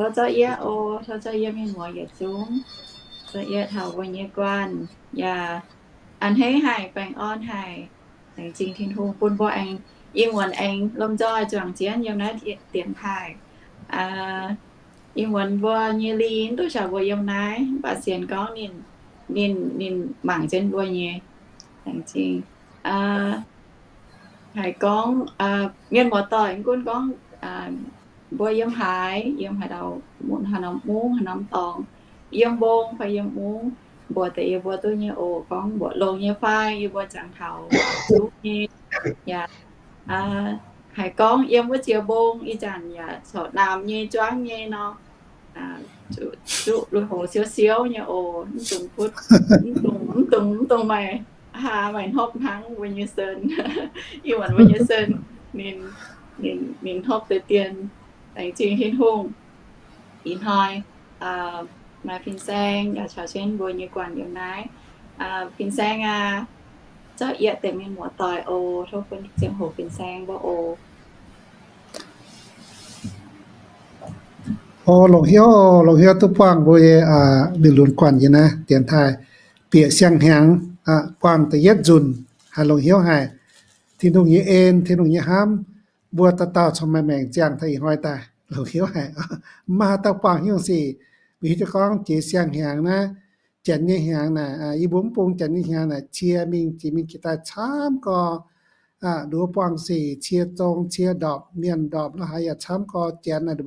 Tov zorqv yie oc, tov zorqv yie mienh muoz yietc zungv, zorqv yie taux mbuo nyei guanh, yaac a'hneiv haic, baengh orn haic. Laengz zingh Tin-Hungh bun mbuo aengx, ih muonz aengx lomh nzoih juangc jienv yiem naaiv dienx taaih. Ih muonz mbuo nyei lingh duqv caux mbuo yiem naaiv, mv baac sienx gorngv ninh, ninh, ninh mangc jienv mbuo nyei. Laengz zingh. Haiz gorngv mienh muoz-doic, mv gunv gorngv mbuo yiem haaix, yiem haaix dauh, haaix norm mungv, haaix norm dorngx, yiem mbong fai yiem mungv, mbuox deix yie mbuo duqv nyei oc. Gorngv mbuox longx nyei fai yie mbuo ziangx taux zuqv nyei. Yaac haiz gorngv yiem wuov ziex mbong ih zanc yaac corc naamh nyei, juangv nyei nor, zuqc lui-houx siou-siou nyei oc. Mv dungx, mv dungx, mv dungx maaih, haa, maaih hnopv hnangv mbuo nyei sen. Ih muonz mbuo nyei sen, ninh, ninh, ninh hnopv deix dien. Laengz zingh Tin-Hungh. Ih hnoi maaih Fin-Saeng yaac caux jienv mbuo nyei guanh yiem naaiv. Fin-Saeng aac, zorqv yietc deix mienh muoz-doic oc. Tov bun ziangh hoc Fin-Saeng mbuo oc. O, longc hnyouv, longc hnyouv duqv buangh mbuo nyei mienh lunx guanh yiem naaiv dienx taaih bieqc siang-hnyangx, buangh da'yietv nzunc, haih longc hnyouv haic. Tin-Hungh nyei en, Tin-Hungh nyei hnamv, mbuo dauh dauh corc maaih maengc ziangh taux ih hnoi daaih, longc hnyouv haic. Mv maaih haaix dauh buangh hnyouv sic, mv hiuv duqv gorngv jiex siang-hnyangx naaiv, janx nyei hnyangx naaic, yie mbuo mv bung janx nyei hnyangx naaic, cie mingh jiex mingh jiex daaih camv gorx, nduov buangh sic, cie zong, cie ndorpc, mienh ndorpc la'haaix yaac camv gorx. Janx naaic,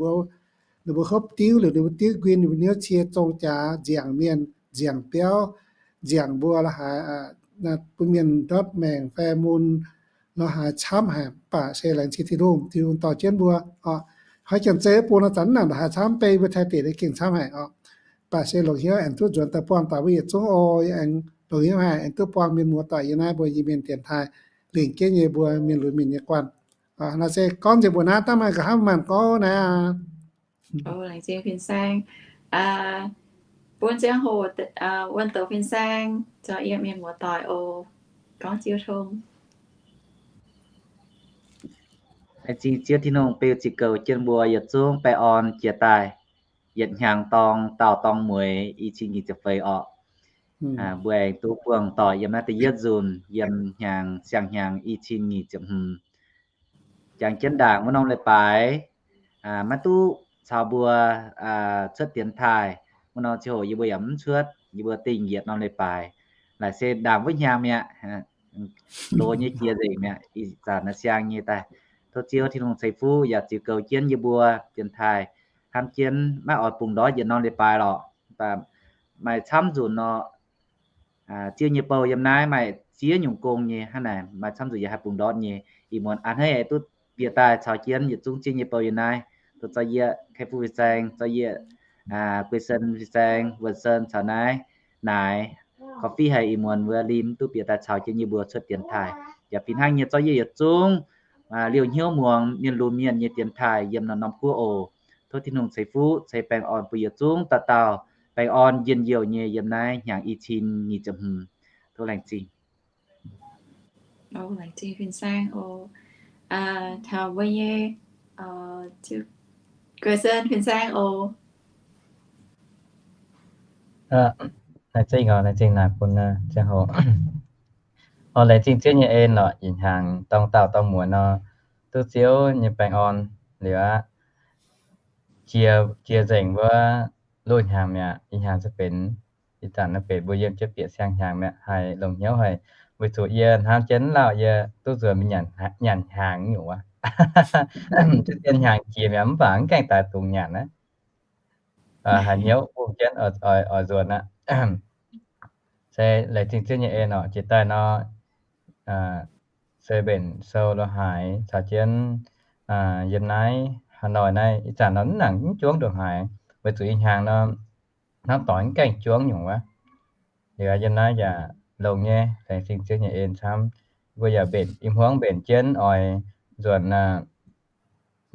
ninh mbuo hopv diuv liuz, ninh mbuo diuv nquin, ninh mbuo hnyouv cie zong jaax, nziangc mienh, nziangc biauv, nziangc mbuo la'haaix, bun mienh ndortv maengc fai mun la'haaix camv haic. Mv baac se laengz zingh Tin-Hungh, Tin-Hungh dorh jienv mbuo oc. Haaix janx zei wuov bung nor zanc naaic la'haaix camv, beiv mbuo Taiv deic-bung gengh camv haic oc. Mv baac se longc hnyouv aengx duqv nzuonx daaih buangh taux mbuo yietc zungv oc. Aengx longc hnyouv haic aengx duqv buangh mienh muoz-doic yie naaiv mbuo nyei mienh dienx taaih, lingc jienv nyei mbuo mienh lunx mienh nyei guanh. Naaiv se gorngv nzengc mbuo naaiv, dangh maaih nqa'haav maanc gorngv naaiv aqv. Laengz zingh Fin-Saeng. Bun ziangh hoc wuonh douz Fin-Saeng caux yie mienh muoz-doic oc. Gorngv Ziouv tong. Laengz zingh Ziouv Tin-Hungh beu ziqc goux jienv mbuo yietc zungv baengh orn jiex daaih yietc hnyangx dorng daauh dorng mueiz i cin nyic ziepc feix orqc. Mbuo aengx duqv buangh doic yiem naaiv da'yietv nzunc yiem hnyangx siang-hnyangx i cin nyic ziepc hmz. Jangx jienv ndaangc wuov norm leiz-baaix maiv duqv caux mbuo cuotv dienx taaih. Wuov norm ziangh hoc yie mbuo yaac mv cuotv, yie mbuo dingh yietc norm leiz-baaix. Laaic se ndaangc wuov hnyangx mi'aqv, loz nyei jiex nzengc mi'aqv, ih zanc naaiv siang nyei daaih. Tov Ziouv Tin-Hungh ceix fuqv yaac ziux goux jienv yie mbuo dienx taaih, hnamv jienv maiv oix bungx ndortv yietc norm leiz-baaix lorqc. Mv baac maaih camv nzunc nor, Ziouv nyei bou yiem naaiv maaih ziex nyungc gong nyei hnangv naaic, maaih camv nzunc yaac haih bungx ndortv nyei. Ih muonz a'hneiv duqv bieqc daaih caux jienv yietc zungv Ziouv nyei bou yiem naaiv, duqv zorqv yie, Kai Fu Fin-Saeng, zorqv yie, Guei Sen Fin-Saeng, Wuonh Sen caux naaiv naaic, korv-fiqv haic ih muonz wuov lim duqv bieqc daaih caux jienv yie mbuo cuotv dienx taaih. Yaac fih hnangv nyei zorqv yie yietc zungv liouh hnyouv muangx mienh lunx mienh nyei dienx taaih yiem norm-norm guoqv oc. Tov Tin-Hungh ceix fuqv ceix baengh orn bun yietc zungv dauh dauh, baengh orn njien-youh nyei yiem naaiv hnyangx i cin nyic ziepc hmz. Tov laengz zingh. Laengz zingh Fin-Saeng oc. Taux mbuo nyei Guei Sen Fin-Saeng oc. Laengz zingh oc, laengz zingh naaic bun ziangh hoc. Oc, laengz zingh Ziouv nyei en lorqc, ih hnyangx dorng daauh dorng mueiz nor, duqv Ziouv nyei baengh orn liuz aqv, jiex, jiex nzengc wuov loz hnyangx mi'aqv. Ih hnyangx se benx, ih zanc naaiv benx mbuo yiem jienv bieqc siang-hnyangx mi'aqv. Haih longc hnyouv haic, weic zuqc yie hnamv jienv lauh yie duqv nzuonx mingh nyanc hnyangx nyungc wuov. Duqv zien hnyangx jiex mi'aqv, mv baac mv gaengh daaih dungx nyanc aqv. Haiz hnyouv bun jienv oix nzuonx aqv. Se laengz zingh Ziouv nyei en orqc, jiex daaih nor, se mbenc sou lo haaix caux jienv yiem naaiv Hà Nội naaiv ih zanc nor mv nangc mv juangv ndongc haaix, weic zuqc ih hnyangx nor hnangv doix mv gaengh juangv nyungc wuov. Liuz yiem naaiv yaac longx nyei, laengz zingh Ziouv nyei en camv. Mbuo yaac mbenc i hmuangv mbenc jienv oix nzuonx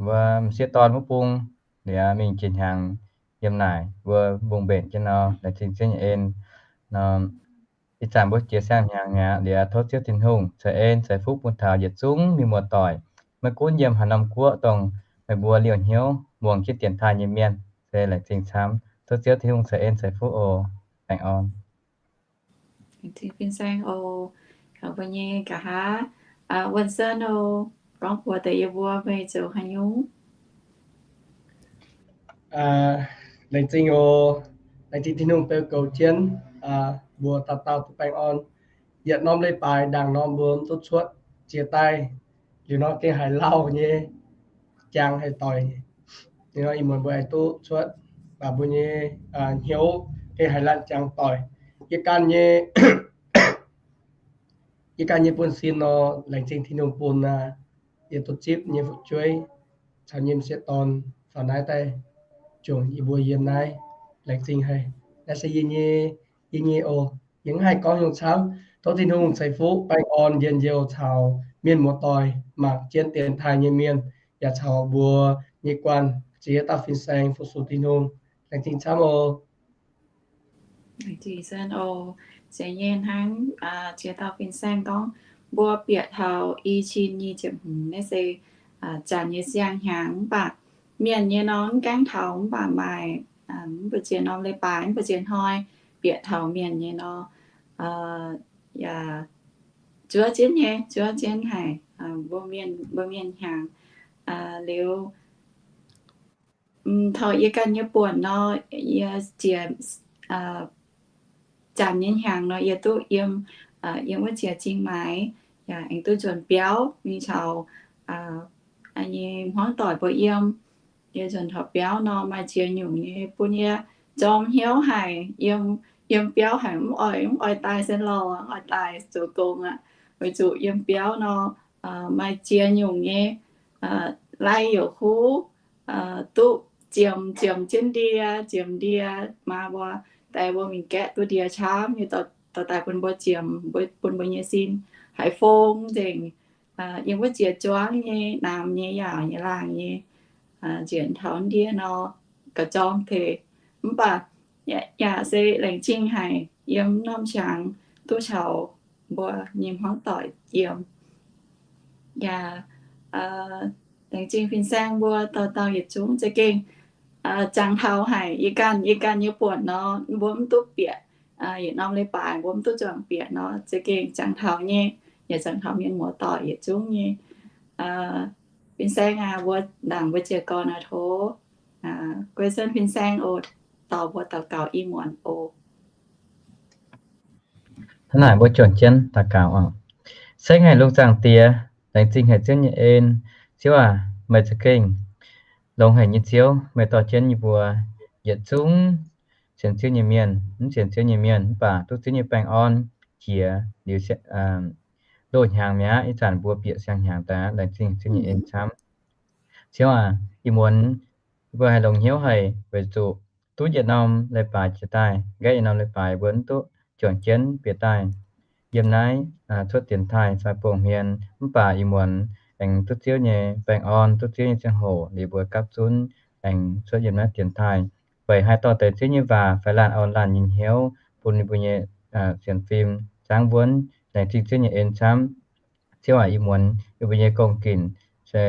wuov m'sieqv dorn wuov bung, liuz mingh jiex hnyangx yiem naaic mbuo mbungh mbenc jienv nor, laengz zingh Ziouv nyei en nor. Ih zanc mbuo jiex siang-hnyangx mi'aqv, liuz tov Ziouv Tin-Hungh ceix en ceix fuqv bun taux yietc zungv mienh muoz-doic, maiv gunv yiem haaix norm guoqv dongh meih mbuo liouh hnyouv muangx jienv dienx taaih nyei mienh. Se laengz zingh camv. Tov Ziouv Tin-Hungh ceix en ceix fuqv oc. Baengh orn. Laengz zingh fin-saeng oc. Mbuo nyei nqa'haav, Wuonh Sen oc, gorngv mbuox deix yie mbuo meih zoux haaix nyungc? Laengz zingh oc. Laengz zingh Tin-Hungh beu goux jienv mbuo dauh dauh duqv baengh orn. Yietc norm leiz-baaix ndaangc norm mbuo mv duqv cuotv jiex daaih, liuz nor gengh haiz lauh nyei, jangx haiz doic. Liuz nor ih muonz mbuo aengx duqv cuotv, baac mbuo nyei hnyouv gengh haiz laanh jangx doic. Yie ganh nyei, yie ganh nyei buonv-sin nor, laengz zingh Tin-Hungh bun aqv. Yie duqv zipv nyei fu'jueiv caux nyei m'sieqv dorn faaux naaiv daaih jomc yie mbuo yiem naaiv. Laengz zingh haic. Naaiv se yie nyei, yie nyei oc. Yie mv haih gorngv nyungc camv. Tov Tin-Hungh ceix fuqv baengh orn njien-youh caux mienh muoz-doic mangc jienv dienx taaih nyei mienh, yaac caux mbuo nyei guanh ziex dauh fin-saeng fu-sux Tin-Hungh. Laengz zingh camv oc. Laengz zingh Sen oc. Zeiz nyei hnangv ziex dauh fin-saeng gorngv, mbuo bieqc taux i cin nyic ziepc hmz naaiv se zanc nyei siang-hnyangx mv baac mienh nyei nor mv gaengh taux mv baac maaih mv baac ziex norm leiz-baaix mv baac ziex hnoi bieqc taux mienh nyei nor, yaac zuov jienv nyei, zuov jienv haic, mbuo mienh, mbuo mienh hnyangx. Liuz taux yie ganh nyei buonc nor, yie ziex zanc nyei hnyangx nor yie duqv yiem, yiem wuov ziex Zingh Maix, yaac aengx duqv nzuonx biauv mingh caux nyei hmuangv doic mbuo yiem. Yie nzuonx taux biauv nor maaih ziex nyungc nyei bun yie zorng hnyouv haic, yiem, yiem biauv haic mv oix, mv oix daaih se lorh, mv oix daaih zoux gong aqv. Weic zuqc yiem biauv nor maaih ziex nyungc nyei lai-youc huv duqv ziemx, ziemx jienv ndie, ziemx ndie maa mbuo, daaih mbuo mingh gaeqv duqv ndie camv nyei dorh daaih bun mbuo ziemx, bun mbuo nyei sin haiz fong nzengc. Yiem wuov ziex zuangv nyei, namx nyei, yaauc nyei, laangh nyei, njiec taux ndie nor, ga'zorng teix. Mv baac yaac se laengz zingh haic, yiem norm qangx duqv caux mbuo nyei hmuangv doic yiem. Yaac laengz zingh fin-saeng mbuo dauh dauh yietc zungv za'gengh jangx taux haic. Yie ganh, yie ganh nyei buonc nor, mbuo mv duqv bieqc yietc norm leiz-baaix, mbuo mv duqv zuangx bieqc nor, za'gengh jangx taux nyei, yaac jangx taux mienh muoz-doic yietc zungv nyei. Fin-saeng aac, mbuo ndaangc mbuo jiez gorn aac, tov guei sen fin-saeng oc, dorh mbuo daux gaux i muonz oc. Hnangv naaic mbuo juangc jienv daux gaux oc. Sengx haic lungh zaangc Diex, laengz zingh haic Ziouv nyei en. Ziouv aac, meih za'gengh longx haic nyei Ziouv, meih dorh jienv yie mbuo yietc zungv sienx Ziouv nyei mienh, mv sienx Ziouv nyei mienh mv baac duqv Ziouv nyei baengh orn jiex liuz loz-hnyangx mi'aqv. Ih zanc mbuo bieqc siang-hnyangx daaih, laengz zingh Ziouv nyei en camv. Ziouv aac, ih muonz mbuo haih longx hnyouv haic weic zuqc duqv yietc norm leiz-baaix jiex daaih, nqaeqv yietc norm leiz-baaix mbuo mv duqv juangc jienv bieqc daaih yiem naaiv cuotv dienx taaih fai bungh hmien, mv baac ih muonz aengx duqv Ziouv nyei baengh orn, duqv Ziouv nyei ziangh hoc liuz mbuo gapv zunv aengx cuotv yiem naaiv dienx taaih. Weic haih dorh deix Ziouv nyei waac fai laanh orn laanh nyei hnyouv bun yie mbuo nyei sienx fim zaangv wuonv, laengz zingh Ziouv nyei en camv. Ziouv aac, ih muonz yie mbuo nyei gong-ginc se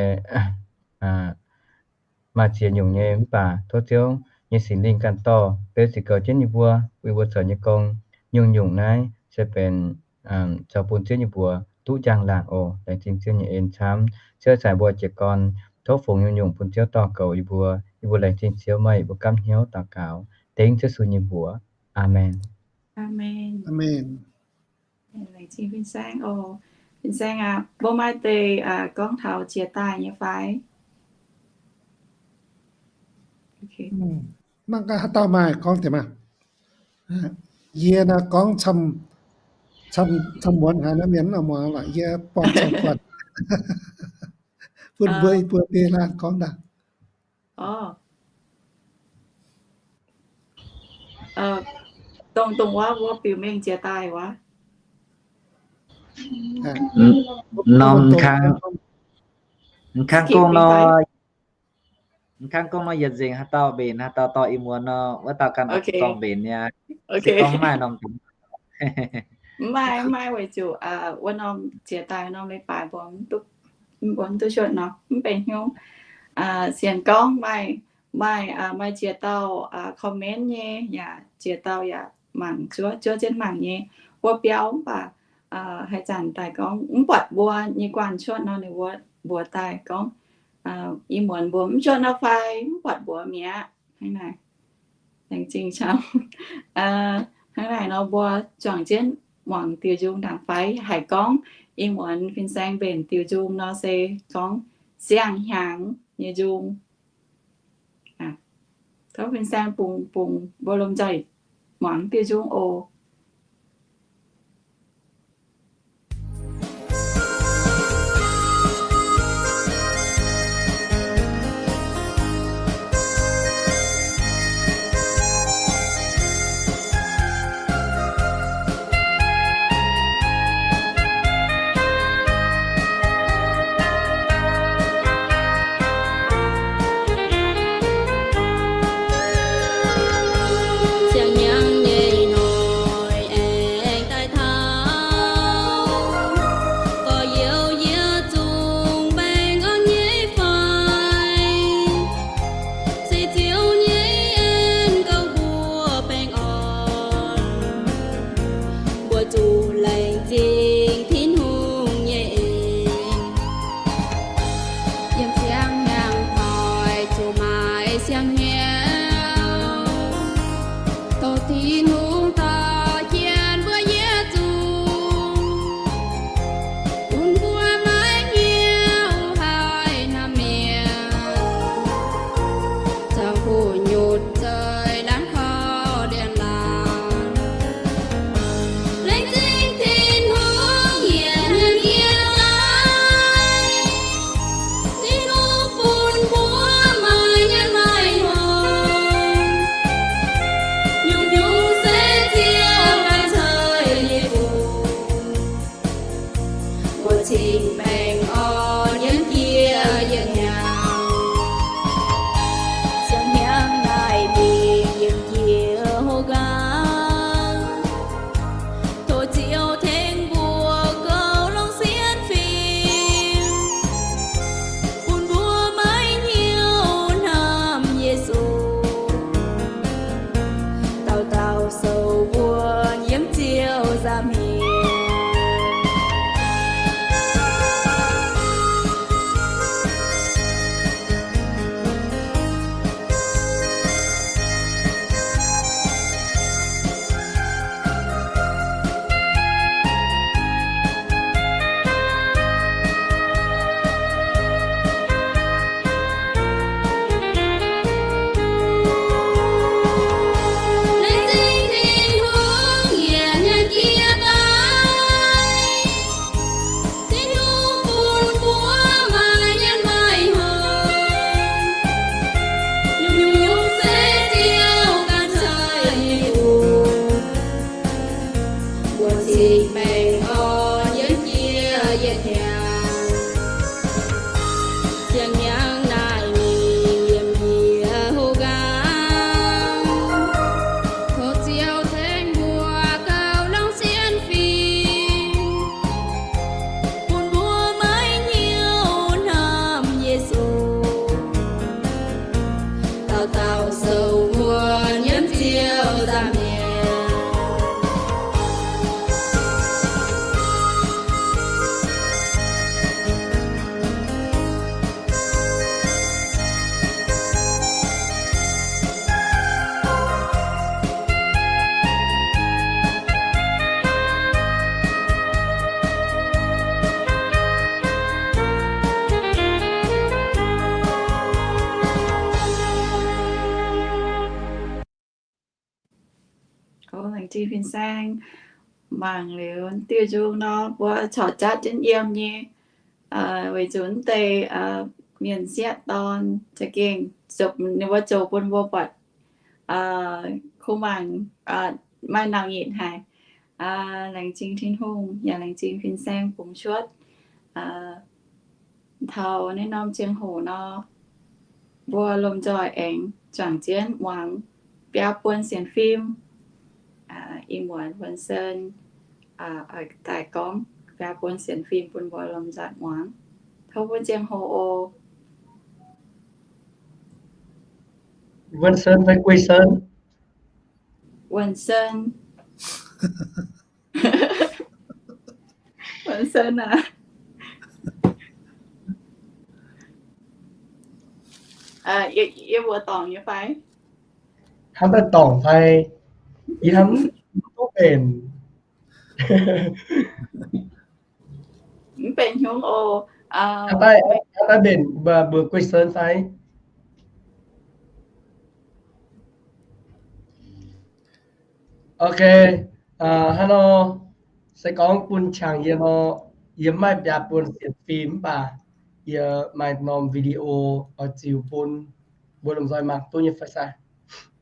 maaih ziex nyungc nyei, mv baac tov Ziouv nyei Singx Lingh ganh dorh beu ziqc goux jienv yie mbuo, bun yie mbuo zoux nyei gong nyungc-nyungc naaiv se benx zoux bun Ziouv nyei mbuox duqv njang-laangc oc. Laengz zingh Ziouv nyei en camv. Ziouv caux mbuo jiez gorn tov fungx nyungc-nyungc bun Ziouv dorh goux yie mbuo. Yie mbuo laengz zingh Ziouv meih, yie mbuo gapv hnyouv daux gaux dengv Ziouv Yesu nyei mbuox. Aamen. Aamen. Laengz zingh fin-saeng oc. Fin-saeng aac, mbuo maaih deix gorngv taux jiex daaih nyei fai? Mangc gaax haaix dauh maaih gorngv deix maah. Yie naaiv gorngv camv-muonz haic naaiv, mienh muangx lorqc, yie buangh camv-muonz bun mbuo, mbuo deix laanh gorngv ndaangc. Orv, dongh, dongh wuov, wuov biux mengh jiex daaih wuov. Norm kang gong nor, kang gong nor yietc nzengc haaix dauh mbenc, haaix dauh dorh ih muonz nor, wuov dauh ganh oix dorh mbenc nyei. Se gorngv maaih norm mv maaih, mv maaih weic zuqc wuov norm jiex daaih norm leiz-baaix mbuo mv duqv, mbuo mv duqv cuotv nor mv benx hnyouv. Sienx gorngv maaih maaih, maaih ziex dauh comment nyei, yaac ziex dauh yaac mangc zuov, zuov jienv mangc nyei. Mbuo biauv mv baac haaix zanc daaih gorngv mv buatc mbuo nyei guanh cuotv nor, ninh mbuo mbuox daaih gorngv, ih muonz mbuo mv cuotv nor fai mv buatc mbuo mi'aqv. Hnangv naaic, laengz zingh camv. Hnangv naaic nor mbuo juangc jienv muangx diuh nzung ndaangc fai? Haiz gorngv ih muonz fin-saeng mbenc diuh nzung nor se gorngv siang-hnyangx nyei nzung. Tov fin-saeng bungx, bungx mbuo lomh nzoih muangx diuh nzung oc. Siang-hnyangx nyei noic aengx daaih taux, gorx-youz yie zungv baengh orn nyei fai? Se Ziouv nyei en gouv mbuo baengh orn, mbuo zuqc laengz zingh Tin-Hungh nyei en. Yiem siang-hnyangx hnoi zuqc maaiz siang-hnyangx, dongh Tin-Hungh dorh jienv mbuo yietc zungv, bun mbuo maiv hnyouv haih hnamv mienh, zoux kuv nyutc zoih laanh kaux ndiev laanh. Laengz zingh Tin-Hungh yietc hnyangx jiex daaih, Tin-Hungh bun mbuo maaih nyanc maaih nongx, nyungc-nyungc se Ziouv ganh ceix nyei bun. Mbuo cingx baengh orn yiem jiex yietc hnyangx. Siang-hnyangx naaic mingh yiem jiex houv nqaang, tov Ziouv tengx mbuo goux longx sienx fim, bun mbuo maiv hnyouv hnamv Yesu, dauh dauh sou wuonx yiem Ziouv nza'hmien. Laengz zingh Tin-Hungh yietc hnyangx jiex daaih, Tin-Hungh bun mbuo maaih nyanc maaih hngongx, nyungc-nyungc se Ziouv ganh ceix nyei bun. Mbuo cingx baengh orn yiem jiex yietc hnyangx. Siang-hnyangx naaic mingh yiem jiex houv nqaang, tov Ziouv tengx mbuo goux longx sienx fim, bun mbuo maiv hnyouv hnamv Yesu, dauh dauh sou wuonx yiem Ziouv nza'hmien. Laengz zingh fin-saeng. Mangc liuz diuh nzung nor, mbuo corc jatv jienv yiem nyei, weic zuqc naaiv deix mienh sieqv dorn za'gengh, ninh mbuo zoux bun mbuo buatc kuv mangc maaih nangc nyitc haic. Laengz zingh Tin-Hungh yaac laengz zingh fin-saeng bungx cuotv taux naaiv norm ziangh hoc nor, mbuo lomh nzoih aengx juangc jienv muangx biaa buon sienx fim. Ih muonz Win-Sen oix daaih gorngv biaa buon sienx fim bun mbuo lomh nzoih muangx. Tov mbuo ziangh hoc oc. Wuonh Sen fai Guei Sen? Wuonh Sen. Wuonh Sen aac. Yie mbuox dorngc nyei fai? Hnamv daaih dorngc fai? Yie hnamv duqv mbenc. Mv benx hnyouv oc. Hnamv daaih mbenc mbuox Guei Sen fai? Ok, hnangv nor, se gorngv bun qangx yie nor, yie mv maaih biaa buonc sienx fim mv baac yie maaih norm video oix ziux bun mbuo lomh nzoih mangc duqv nyei fai sai?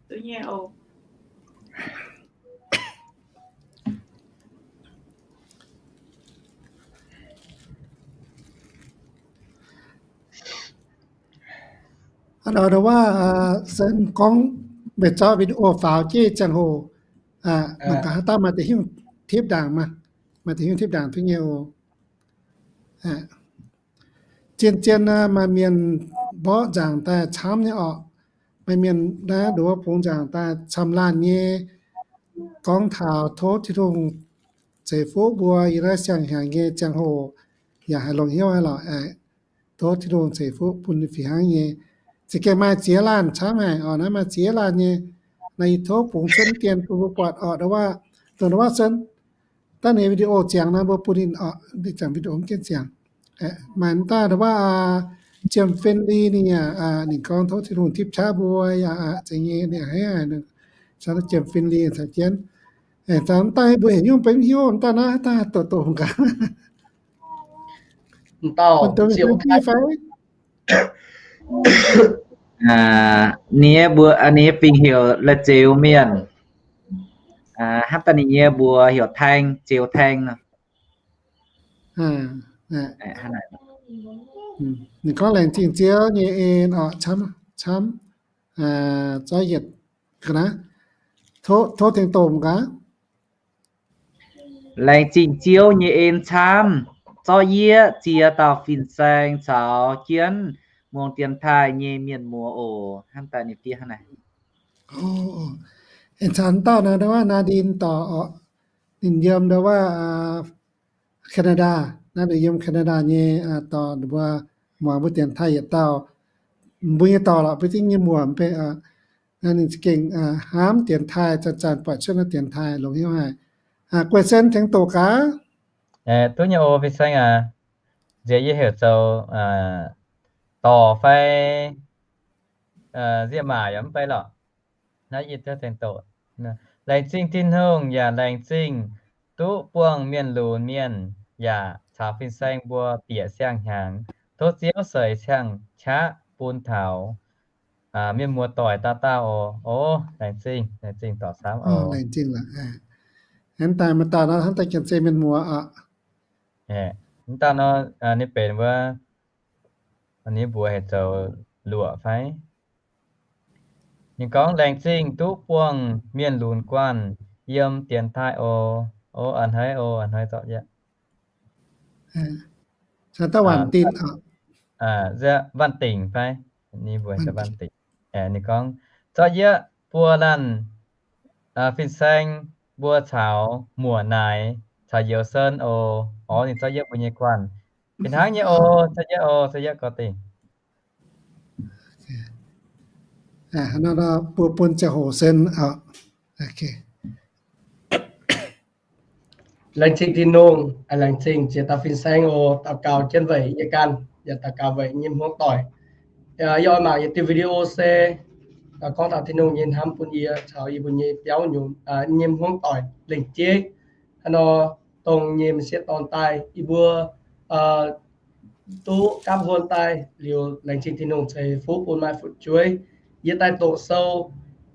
Duqv nyei oc. Hnangv nor ndau wuov, se gorngv meih zorqv video faaux jienv ziangh hoc, mangc gaax haaix dauh maaih deix hiuv tipv ndaangc maah, maaih deix hiuv tipv ndaangc duqv nyei oc. Zien-zien maaih mienh mborqv nzaangc daaih camv nyei orqc. Maaih mienh naaiv nduov bungx nzaangc daaih camv laanh nyei, gorngv taux tov Tin-Hungh ceix fuqv mbuo yiem naaiv siang-hnyangx nyei ziangh hoc yaac haih longc hnyouv haic lorqc. Tov Tin-Hungh ceix fuqv bun fih hnangv nyei. Za'gengh maaih ziex laanh camv haic orqc. Naaiv maaih ziex laanh nyei. Naaiv yie tov bungx cuotv dien bun mbuo buatc orqc. Ndau wuov, dongh ndau wuov cuotv daaih ninh video ziangx nor mbuo bun ninh orqc, ninh ziangx video mv jienv ziangx. Maaih daaih ndau wuov Jiem Fin Li ninh yaac, ninh gorngv tov Tin-Hungh tipv qaqv mbuo yaac zeiz nyei, ninh a'hneiv haic. Caux Jiem Fin Li caux jienv, caux daaih mbuo heuc nyungc benx hiuv daaih naaiv daaih doqc doqc gaax. Dauh fai? Ninh nyei mbuox, ninh nyei fingx heuc La'zeux Mienh. Hnamv daaih ninh nyei mbuox heuc Taeng, Zeux Taeng nor. Ninh gorngv laengz zingh Ziouv nyei en orqc, camv, camv, zorqv yietc, ga'naaiv, tov tengx doqc gaax. Laengz zingh Ziouv nyei en camv, zorqv yie ziex dauh fin-saeng caux jienv muangx dienx taaih nyei mienh muoz oc. Hnamv daaih ninh fiev hnangv naaic. En camv dauh naaiv, ndau wuov Nadine dorh orqc, ninh yiem ndau wuov Canada, naaiv ninh yiem Canada nyei, dorh mbuo muangx mbuo dienx taaih yietc dauh, mbuo nyei dorh lorqc, mbuo zingv nyei muoc mv bei. Naaiv ninh za'gengh hnamv dienx taaih, zanc-zanc buatc cuotv naaiv dienx taaih longx hnyouv haic. Guei Sen tengx doqc gaax. Duqv nyei oc, fin-saeng aac. Nziex yie heuc zoux dorh fai nziemc maac yaac mv bei lorqc. Naaiv yie tengx doqc. Laengz zingh Tin-Hungh yaac laengz zingh duqv buangh mienh lunx mienh yaac caux fin-saeng mbuo bieqc siang-hnyangx. Tov Ziouv seix siang-qaqv bun taux mienh muoz-doic dauh dauh oc. Ov, laengz zingh, laengz zingh dorc camv oc. Laengz zingh lorqc. Hnamv daaih maaih dauh nor hnamv daaih janx-zei mienh muoz oc. Hnamv daaih nor ninh benx wuov, ninh mbuox heuc zoux Luoqc fai? Ninh gorngv laengz zingh duqv buangh mienh lunx guanh yiem dienx taaih oc. Ov, a'hneiv oc, a'hneiv zorqv yietv. Wanh Dingc fai? Ninh mbuox Wanh Dingc. Ninh gorngv zorqv yietv buo laanh fin-saeng mbuo caux muoc naaic caux youz sen oc. Ov, ninh zorqv yietv mbuo nyei guanh. Fih hnangv nyei oc, zorqv yietv oc, zorqv yietv gorqv dingc. Bun, bun ziangh hoc sen oc. Laengz zingh Tin-Hungh, laengz zingh ziex dauh fin-saeng oc. Daux gaux jienv weic yie ganh, yaac daux gaux weic nyei hmuangv doic. Yie oix mangc yietc diuh video se gorngv taux Tin-Hungh nyei hnamv bun yie caux yie mbuo nyei biauv nyei hmuangv doic lengc jeiv. Hnangv nor, dongh nyei m'sieqv dorn daaih, yie mbuo duqv gapv huon daaih liuz, laengz zingh Tin-Hungh ceix fuqv bun maaih fu'jueiv. Yie daaih doqc sou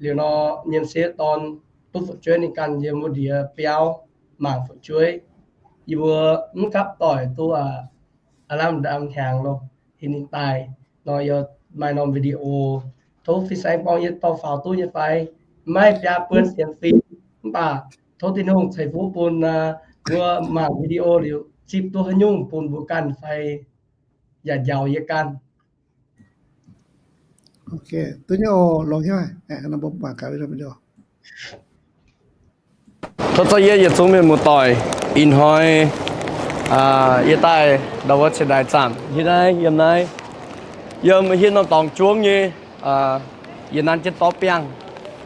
liuz nor, nyei m'sieqv dorn duqv fu'jueiv ninh ganh yiem wuov ndiev biauv mangc fu'jueiv. Yie mbuo mv gapv doic duqv aav lamh ndam hnyangx loh, heuc ninh daaih nor yie maaih norm video. Tov fin-saeng borngz yie dorh faaux duqv nyei fai? Maaih biaa buonc sienx fim, mv baac tov Tin-Hungh ceix fuqv bun mbuo mangc video liuz zipv duqv haaix nyungc bun mbuo ganh fai yaac njaaux yie ganh. Ok, duqv nyei oc, longx hnyouv. Tov zorqv yie yietc zungv mienh muoz-doic ih hnoi yie daaih ndau wuov Cie Ndaaix Zaamc hietv naaiv, yiem naaiv, yiem hietv norm dorngx juov nyei, yie nanv jienv Dorv Biangh,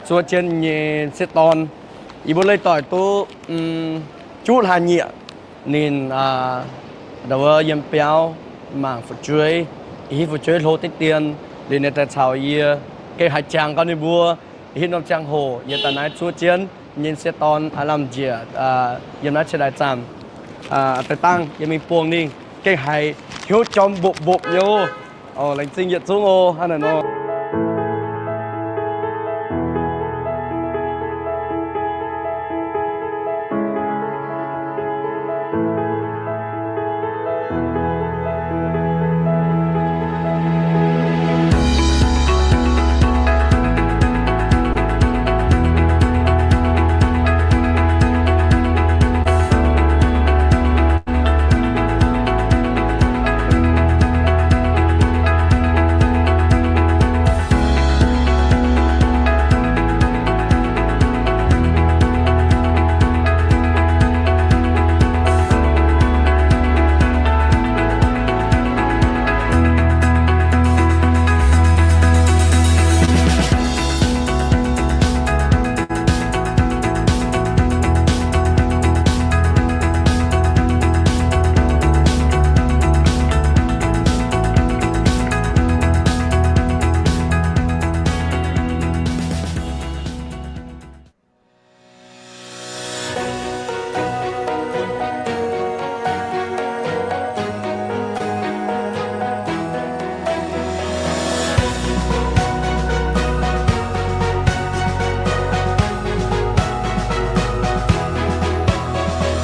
zuov jienv nyei sieqv dorn. Yie mbuo leih doic duqv juqv hlaax nyieqc. Ninh ndau wuov yiem biauv mangc fu'jueiv, hiv fu'jueiv hlo diqv dien, liuz ninh daaih caux yie, gengh haiz jangx gau ninh mbuo hietv norm ziangh hoc yie daaih naaiv zuov jienv nyei sieqv dorn aav lamh njiec yiem naaiv Cie Ndaaix Zaamc daaih dangh yie mingh buangh ninh, gengh haiz hnyouv jorm mbopv mbopv nyei oc. Laengz zingh yietc zungv oc, hnangv naaiv nor.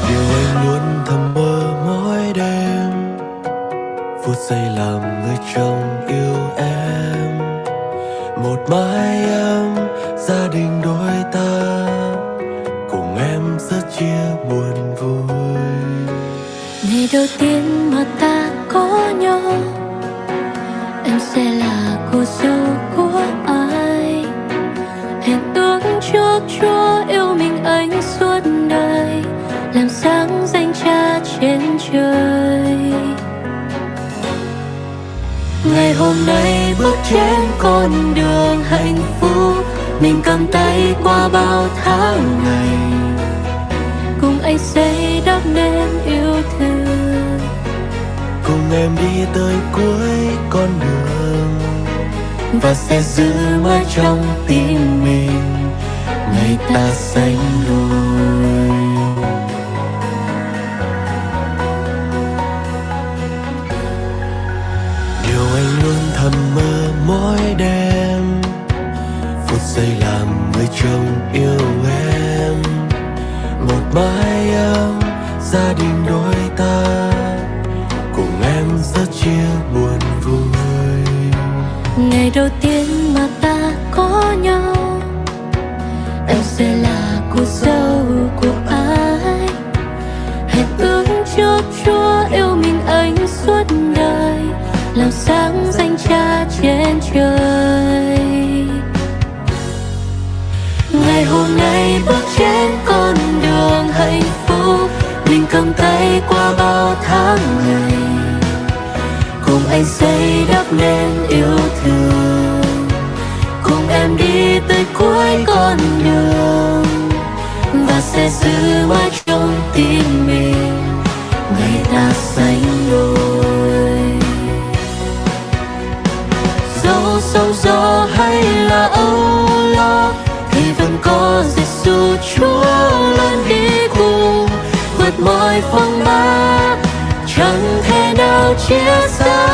Điều anh luôn thầm mơ mỗi đêm, phút giây làm người chồng yêu em. Một mái ấm, gia đình đôi ta, cùng em sớt chia buồn vui. Ngày đầu tiên mà ta có nhau, em sẽ là cô dâu của anh. Hẹn ước trước Chúa yêu mình anh suốt đời, làm sáng danh cha trên trời. Ngày hôm nay bước trên con đường hạnh phúc, mình cầm tay qua bao tháng ngày, cùng anh xây đắp nền yêu thương. Cùng em đi tới cuối con đường, và sẽ giữ mãi trong tim mình ngày ta sánh đôi. Điều anh luôn thầm mơ mỗi đêm, phút giây làm người chồng yêu em. Một mái ấm, gia đình đôi ta, cùng em sớt chia buồn vui. Ngày đầu tiên mà ta có nhau, em sẽ là cô dâu của anh. Hẹn ước trước Chúa yêu mình anh suốt đời, làm sáng danh cha trên trời. Ngày hôm nay bước trên con đường hạnh phúc, mình cầm tay qua bao tháng ngày, cùng anh xây đắp nên yêu thương, cùng em đi tới cuối con đường, và sẽ giữ mãi trong tim mình ngày ta sánh đôi. Dẫu sóng gió hay là âu lo, thì vẫn có Giê-xu Chúa luôn đi cùng, vượt mọi phong ba, chẳng thể nào chia xa.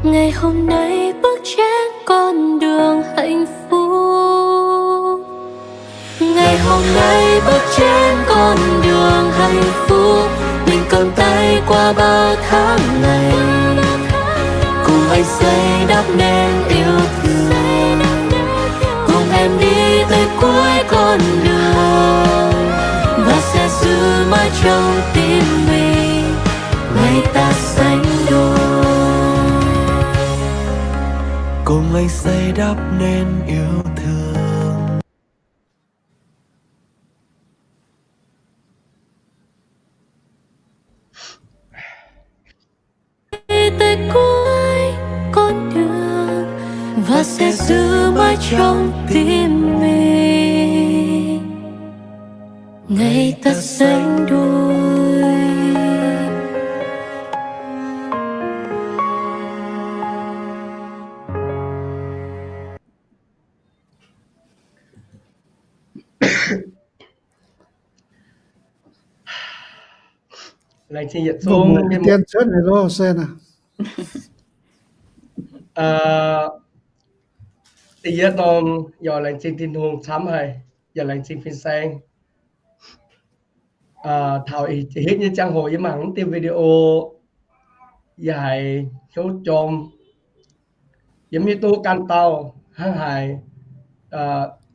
Ngày hôm nay bước trên con đường hạnh phúc. Ngày hôm nay bước trên con đường hạnh phúc, mình cầm tay qua bao tháng ngày, cùng anh xây đắp nên yêu thương, cùng em đi tới cuối con đường, và sẽ giữ mãi trong tim mình ngày ta sánh đôi. Xây đắp nên yêu thương. Đi tới cuối con đường và sẽ giữ mãi trong tim mình ngày ta sánh đôi. Laengz zingh yietc zungv mienh muoz. Diex yietv norm yaac laengz zingh Tin-Hungh camv haic, yaac laengz zingh fin-saeng. Taux hitv nyei ziangh hoc yie mangc mv diuh video, yie haiz hnyouv jorm. Yie mv hiuv duqv ganh dauh hnangv haaix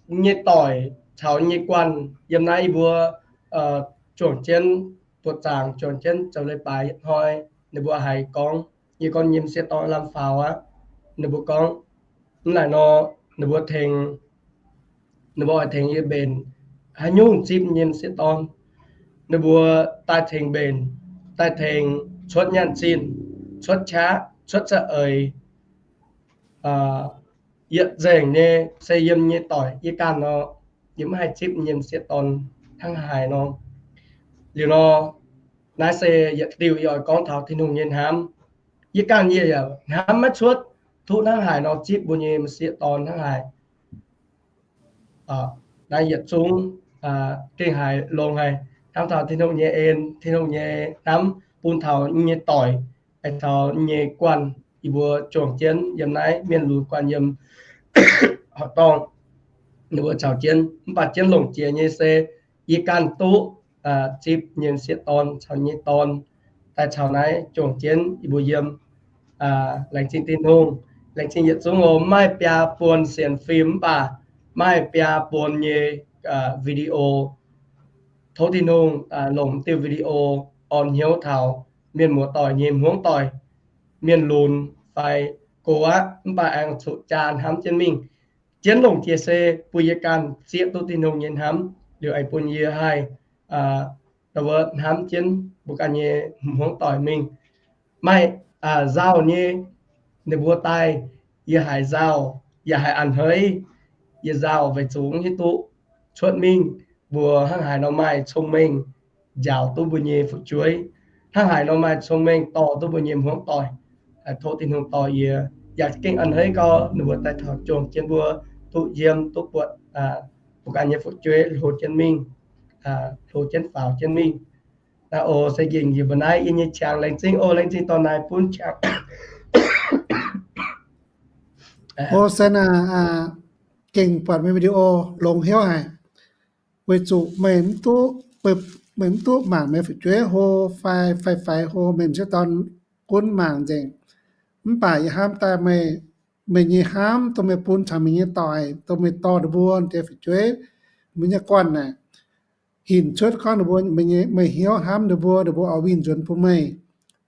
nyei doic caux nyei guanh yiem naaiv yie mbuo juangc jienv buoqc zaangc, juangc jienv zoux leiz-baaix hietv hnoi, ninh mbuo haiz gorngv, yie gorngv nyei m'sieqv dorn lamh faaux aqv. Ninh mbuo gorngv, mv laaic nor, ninh mbuo tengx, ninh mbuo oix tengx yie mbenc haaix nyungc zipv nyei m'sieqv dorn. Ninh mbuo daaih tengx mbenc, daaih tengx cuotv nyaanh zinh, cuotv qaqv, cuotv za'eix, yietc nzengc nyei se yiem nyei doic yie ganh nor, yie mv haih zipv nyei m'sieqv dorn hnangv haaix nor. Liuz nor, naaiv se yietc diuh yie oix gorngv taux Tin-Hungh nyei hnamv. Yie ganh yie yaac hnamv maiv cuotv duqv hnangv haaix nor zipv mbuo nyei m'sieqv dorn hnangv haaix. Naaiv yietc zungv gengh haiz longx haic. Hnamv taux Tin-Hungh nyei en, Tin-Hungh nyei hnamv bun taux nyei doic, taux nyei guanh, yie mbuo juangc jienv yiem naaiv mienh lunx guanh yiem horqc dorngh, ninh mbuo caux jienv, mv baac jienv longc jiex nyei se yie ganh duqv zipv nyei m'sieqv dorn caux nyei dorn daaih caux naaiv juangc jienv yie mbuo yiem. Laengz zingh Tin-Hungh, laengz zingh yietc zungv oc. Maaih biaa buon sienx fim mv baac maaih biaa buon nyei video. Tov Tin-Hungh longc diuh video orn hnyouv taux mienh muoz-doic nyei hmuangv doic, mienh lunx fai gox aqv, mv baac aengx zuqc jaa hnamv jienv mingh. Jienv longc jiex se bun yie ganh zieqv duqv Tin-Hungh nyei hnamv, liuz aengx bun yie haih hnamv jienv mbuo ganh nyei hmuangv doic mingh. Maaih nzauh nyei, ninh mbuo daaih, yie haiz nzauh, yaac haiz a'hneiv. Yie nzauh weic zuqc hiuv duqv cuotv mingh mbuo hnangv haaix nor maaih cong-mengh njaaux duqv mbuo nyei fu'jueiv, hnangv haaix nor maaih cong-mengh dorh duqv mbuo nyei hmuangv doic. Tov Tin-Hungh dorh yie, yaac gengh a'hneiv gau, ninh mbuo daaih taux juangc jienv mbuo duqv yiem duqv buatc mbuo ganh nyei fu'jueiv hlo jienv mingh, hlo jienv faaux jienv mingh. Naaiv oc, se nqingx yie mbuo naaiv yie nyei qangx. Laengz zingh oc, laengz zingh dorh naaic bun qangx. Oc, se naaiv gengh buatc meih video longx hnyouv haic. Weic zuqc meih mv duqv, meih mv duqv mangc meih fu'jueiv hlo fai faix-faix hlo, meih m'sieqv dorn gunv mangc nzengc. Mv baac yie hnamv daaih meih, meih nyei hnamv dongh meih bun caux meih nyei doic, dongh meih dorh ninh mbuo deix fu'jueiv, mbuo nyei guanh naaic, hinc cuotv gorngv ninh mbuo, meih hnyouv hnamv ninh mbuo, ninh mbuo oix winh nzuonx bun meih.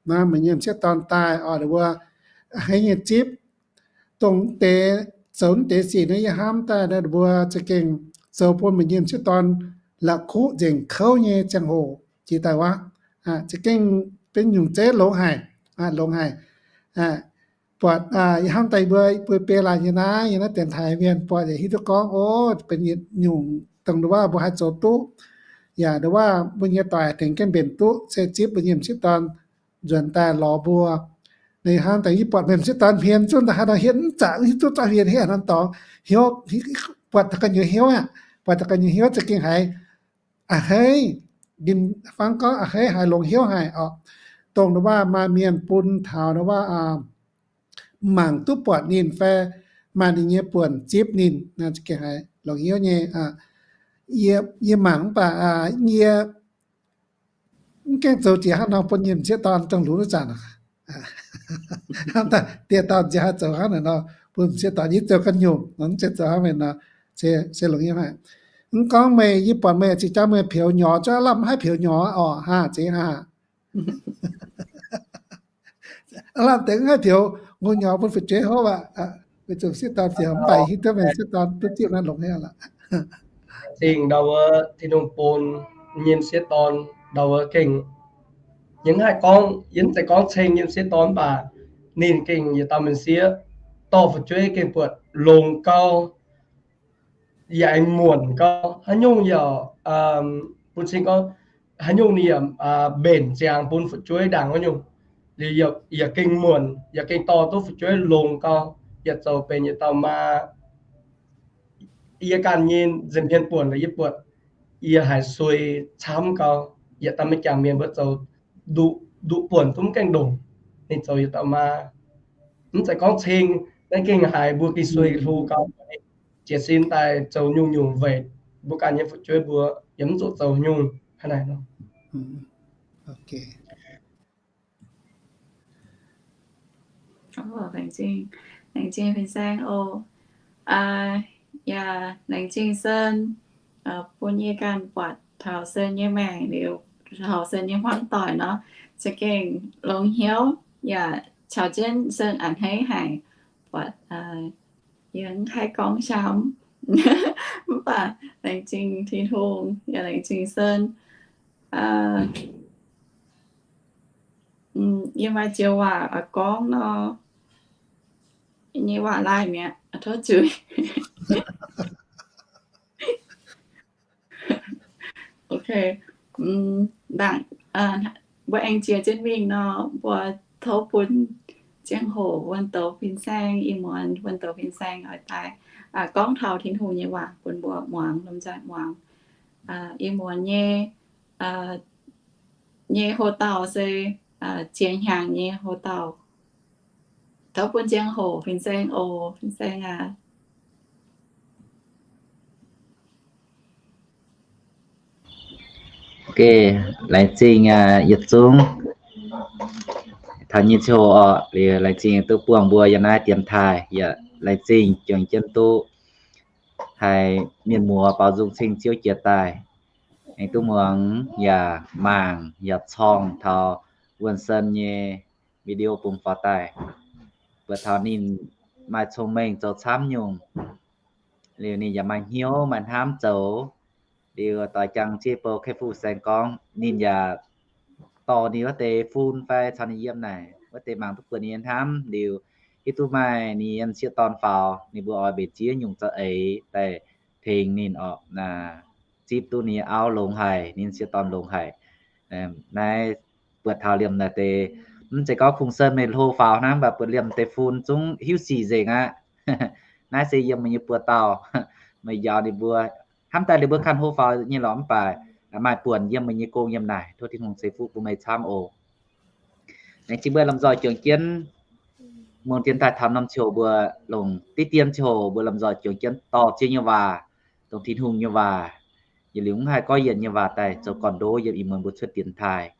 Naaiv meih nyei m'sieqv dorn daaih oc, ninh mbuo a'hneiv nyei zipv. Dongh deix, zoux deix sic naaiv yie hnamv daaih ninh mbuo za'gengh zoux bun meih nyei m'sieqv dorn la'kuqv nzengc kouv nyei ziangh hoc jiex daaih wuov, za'gengh benx nyungc zeiv longx haic, longx haic. Buatc yie hnamv daaih mbuo, mbuo biei laanh nyei naaiv, yie naaiv dienx taaix mienh buatc yaac hiuv duqv gorngv, o, benx yietc nyungc dongh ndongc wuov mbuo haih zoux duqv, yaac ndongc wuov mbuo nyei doic tengx jienv mbenc duqv se zipv mbuo nyei m'sieqv dorn nzuonx daaih lorz mbuo. Ninh hnamv daaih yie buatc mienh m'sieqv dorn hmien zunv daaih haaix nor hietv mv zaqc, hiuv duqv zaqc hmien hietv hnamv dorngx, hnyouv, buatc daux ga'nyuoz hnyouv aqv, buatc daux ga'nyuoz hnyouv za'gengh haiz a'hneiv, ninh fangx gorngv a'hneiv haiz longx hnyouv haic oc. Dongh ndongc wuov maaih mienh bun taux ndongc wuov mangc duqv buatc ninh fai maaih ninh nyei buonc zipv ninh, za'gengh haiz longx hnyouv nyei. Yie, yie mangc mv baac yie mv gaengh zoux jiex hnangv nor bun yie m'sieqv dorn dongh lunx wuov zanc. Hnamv daaih dieh dauh m'sieqv haih zoux hnangv naaic nor, bun m'sieqv dorn yie zoux ganh nyungc, mv zeiz zoux hnangv meih nor, se longx hnyouv haic. Mv gorngv meih, yie buatc meih zinh jangx meih peux nyorx, zungv lamh mv haih peux nyorx oc, haa, zeiz haa. Lamh deix mv haih peux, ngongh nyorx bun fu'jueiv hopv aqv. Weic zuqc sieqv dorn ziouc mv baac hiuv duqv meih sieqv dorn duqv ziouv naaiv longx haic lorqc. Laengz zingh ndau wuov Tin-Hungh bun nyei sieqv dorn ndau wuov gengh, yie mv haih gorngv, yie mv zeiz gorngv ceng nyei sieqv dorn mv baac ninh gengh yietc dauh mienh sieqv dorh fu'jueiv gengh buatc longx gau, yaac aengx muonc gau. Haaix nyungc yaac bun cing gorngv haaix nyungc ninh yaac mbenc ziangx bun fu'jueiv ndaangc wuov nyungc. Liuz yaac gengh muonc, yaac gengh dorh duqv fu'jueiv longx gau, yaac zoux benx yietc dauh maa. Yie ganh nyei nza'hmien buonc la'yiev buatc, yie haiz suei camv gau, yietc dauh maiv jangc mienh mbuo zoux nduqc buonc duqv mv gaengh ndongc, ninh zoux yietc dauh maa. Mv zeiz gorngv ceng, naaiv gengh haiz mbuo gengh suei hlo gau, jiez sin daaih zoux nyungc-nyungc weic mbuo ganh nyei fu'jueiv mbuo, yaac mv zuqc zoux nyungc hnangv naaiv nor. Laengz zingh fin-saeng oc. Yaac laengz zingh Sen bun yie ganh buatc taux Sen nyei maengc liuz, taux Sen nyei hmuangv doic nor, za'gengh longx hnyouv yaac caux jienv Sen a'hneiv haic, buatc yie mv haih gorngv camv. Mv baac laengz zingh Tin-Hungh yaac laengz zingh Sen. Yie maaih joux waac oix gorngv nor, nyei waac laai mi'aqv, tov zuiz. Ndaangc mbuo aengx jiex jienv mingh nor, mbuo tov bun ziangh hoc wuonh douz fin-saeng, ih muonz wuonh douz fin-saeng oix daaih gorngv taux Tin-Hungh nyei waac bun mbuo muangx, lomh nzoih muangx. Ih muonz nyei, nyei houx-dauh se ziex hnyangx nyei houx-dauh. Tov bun ziangh hoc fin-saeng oc, fin-saeng aac. Laengz zingh yietc zungv taux nyei ziangh hoc oc. Liuz laengz zingh duqv buangh mbuo yiem naaiv dienx taaih, yaac laengz zingh juangc jienv duqv haih mienh muoz baaux nzung cing Ziouv jiex daaih, aengx duqv muangx yaac mangc yaac corng taux Wuonh Sen nyei video bungx faaux daaih. Buatc taux ninh maaih cong-mengh zoux camv nyungc, liuz ninh yaac maaih hnyouv maaih hnamv zoux. Liuz doix jangx jienv bou Kei Fu Saeng gorngv ninh yaac dorh ninh wuov deix fun fai caux ninh yiem naaic wuov deix mangc duqv buatc ninh nyei hnamv liuz, hiuv duqv maaih ninh nyei sieqv dorn faaux, ninh mbuo oix mbenc jiex nyungc za'eix daaih tengx ninh oc. Zipv duqv ninh nyei auv longx haic, ninh sieqv dorn longx haic. Naaiv buatc taux liemh naaic deix, mv zeiz gorngv Kungx Sen meih hlo faaux hnangv, mv baac buatc liemh deix fun zungv hiuv sic nzengc aqv. Naaiv se yiem meih nyei buoz-dauh, meih njaaux ninh mbuo. Hnamv daaih ninh mbuo kanh hlo faaux nyei lorqc, mv baac maaih buonc yiem meih nyei gong yiem naaic. Tov Tin-Hungh ceix fuqv bun meih camv oc. Aengx zinh mbuo lomh nzoih juangc jienv mungh dien daaih taux norm ziangh hoc mbuo longc diqv dien ziangh hoc mbuo lomh nzoih juangc jienv dorh Ziouv nyei waac, dongh Tin-Hungh nyei waac. Yietc liuz mv haih goiv yienc nyei waac daaih zoux gorn-ndoqv yiem ih muonz mbuo cuotv dienx taaih.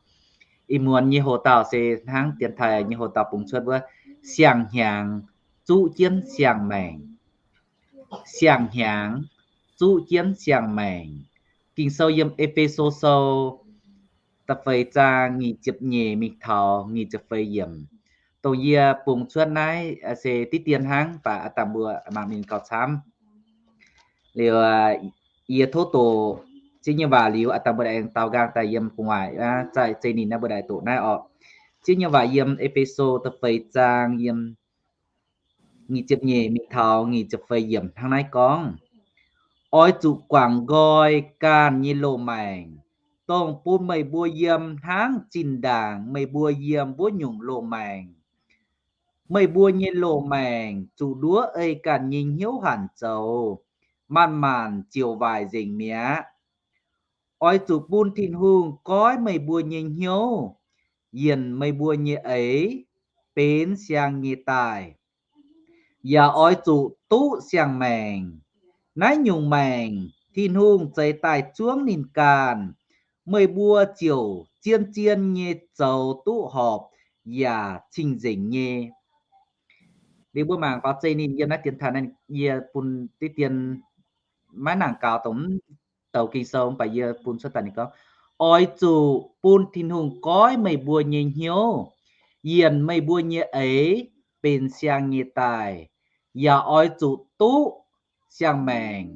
Ih muonz nyei hoc-dauh se hnangv dienx taaih nyei hoc-dauh bungx cuotv wuov, siang-hnyangx zuqv jienv siang-maengc. Siang-hnyangx zuqv jienv siang-maengc. Ging-Sou yiem E^fe^so Sou da'feix zaang nyic ziepc nyeic mingh taux nyic ziepc feix yiemc. Dongh yie bungx cuotv naaiv se diqv dien hnangv, mv baac aav dangh mbuo mangc ninh gauh camv. Liuz yie tov doqc Ziouv nyei waac liuz, aav dangh mbuo aengx daaux nqaang daaih yiem gu'nguaaic, zaih zeiv ninh naaiv mbuo daaih doqc naaiv orqc. Ziouv nyei waac yiem E^fe^so da'feix zaang yiem nyic ziepc nyeic mingh taux nyic ziepc feix yiemc hnangv naaiv gorngv, oix zuqc guangc nqoi ganh nyei loz-maengc, dongh bun meih mbuo yiem hnangv zinh ndaangc meih mbuo yiem wuov nyungc loz-maengc. Meih mbuo nyei loz-maengc zuqc nduov ei ganh nyei hnyouv hanc zoux, maanc-maanc ziouc waaic nzengc mi'aqv. Oix zuqc bun Tin-Hungh goiv meih mbuo nyei hnyouv, yienc meih mbuo nyei eix benx siang nyei daaih. Yaac oix zuqc duqv siang-maengc. Naaiv nyungc maengc Tin-Hungh zeix daaih zuangv ninh ganh, meih mbuo ziouc zien-zien nyei zoux duqv horpc yaac cing-nzengc nyei. Liuz mbuo mangc faaux zeiv ninh yiem naaiv dienx taaih naaiv, yie bun diqv dien maiv nangc gaux dongh mv douc Ging-Sou, mv baac yie bun cuotv daaih ninh gorngv, oix zuqc bun Tin-Hungh goiv meih mbuo nyei hnyouv, yienc meih mbuo nyei eix benx siang nyei daaih. yaac oix zuqc duqv siang-maengc.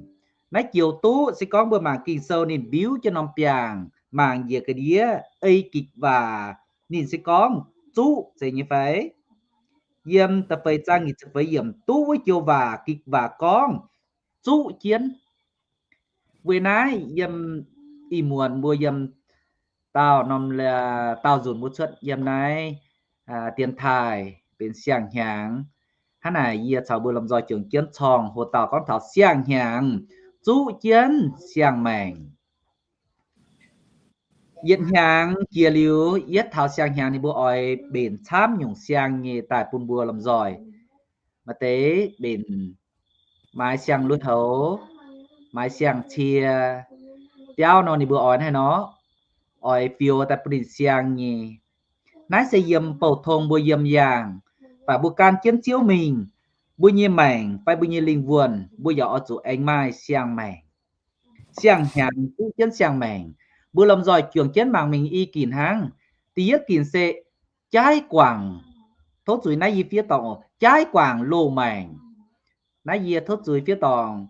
Naaiv joux duqv se gorngv mbuo mangc Ging-Sou ninh mbiuv jienv norm biangh mangc njiec ga'ndiev ei gikc waac, ninh se gorngv zuqv zeiz nyei fai? Yiem da'feix zaang nyic ziepc feix yiemc, duqv wuov joux waac gikc waac gorngv zuqv jienv. Weic naaiv yiem ih muonz mbuo yiem daauh norm, daauh nzunc mbuo cuotv yiem naaiv dienx taaih benx siang-hnyangx. Hnangv naaic yie caux mbuo lomh nzoih juangc jienv corng hoc dauh gorngv taux siang-hnyangx zuqv jienv siang-maengc. Yietc hnyangx jiex liuz, yietv taux siang-hnyangx ninh mbuo oix mbenc camv nyungc siang nyei daaih bun mbuo lomh nzoih. Maaih deix mbenc maaiz siang-lui-houx, maaiz siang-cie, biauv nor ninh mbuo oix hnangv nor, oix fioux daaih bun ninh siang nyei. Naaiv se yiem bouh tong mbuo yiem yaangh, baac mbuo gan jienv Ziouv mingh, mbuo nyei maengc fai mbuo nyei lingh wuonh mbuo yaac oix zuqc aengx maaih siang-maengc. Siang-hnyangx duqv jienv siang-maengc. Mbuo lomh nzoih juangc jienv mangc mingh i ginc hnangv. Da'yietv ginc se jaaiv guangc. Tov zuiz naaiv yie fiev dorngc, jaaiv guangc loz-maengc. Naaiv yie tov zuiz fiev dorngc,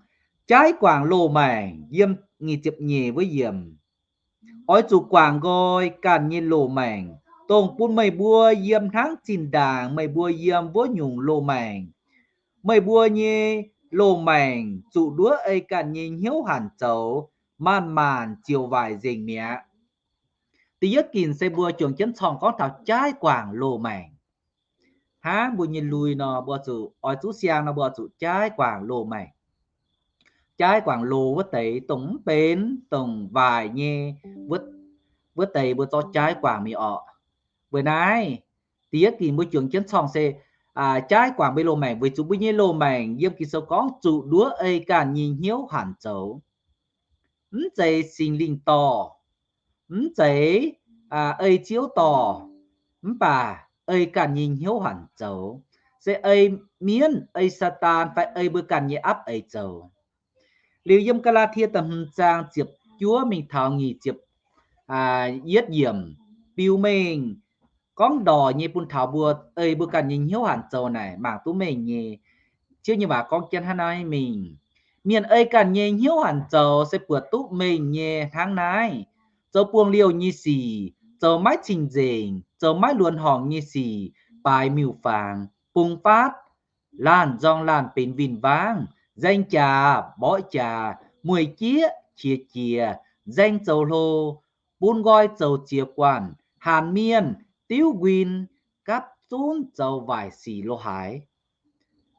jaaiv guangc loz-maengc. Yiem nyic ziepc nyeic wuov yiemc, oix zuqc guangc nqoi ganh nyei loz-maengc, dongh bun meih mbuo yiem hnangv zinh ndaangc meih mbuo yiem wuov nyungc loz-maengc. Meih mbuo nyei loz-maengc zuqc nduov ei ganh nyei hnyouv hanc zoux, maanc-maanc ziouc waaic nzengc mi'aqv. Da'yietv ginc se mbuo juangc jienv corng gorngv taux jaaiv guangc loz-maengc. Hnangv mbuo nyei lui nor, mbuo zuqc oix zuqc siang nor, mbuo zuqc jaaiv guangc loz-maengc. Jaaiv guangc loz wuov deix dongh mv benx dongh waaic nyei wuov deix mbuo zorqv jaaiv guangc mingh orqc. Weic naaiv, da'yietv ginc mbuo juangc jienv corng se jaaiv guangc mbuo loz-maengc weic zuqc mbuo nyei loz-maengc yiem Ging-Sou gorngv zuqc nduov ei ganh nyei hnyouv hanc zoux. Mv zeiz Singx Lingh dorh, mv zeiz ei Ziouv dorh, mv baac ei ganh nyei hnyouv hanc zoux, se ei mienv, ei Saadaan fai ei mbuo ganh nyei apv eix zoux. Liuz yiem Gaa^laa^tie da'hmz zaang ziepc juov mingh taux nyic ziepc yietv yiemc, biux mengh gorngv ndorc nyei bun taux mbuo ei mbuo ganh nyei hnyouv hanc zoux naaic mangc duqv mengh nyei. Ziouv nyei waac gorngv jienv hnangv naaiv mingh, mienh ei ganh nyei hnyouv hanc zoux se buatc duqv mengh nyei hnangv naaiv: zoux buangh liouh nyei sic, zoux maiv cing-nzengc, zoux maiv luonx horngc nyei sic, baaix miuc-fangx, bungx faatv, laanh nzorng laanh benx win-wangv, nzaeng jaax mborqv jaax, mueic jieqv qiex jiez, nzaeng zoux hlo, bun nqoi zoux ziex guanh, hanc mienh, diuv nquin, gapv zunv zoux waaic sic lo haaix.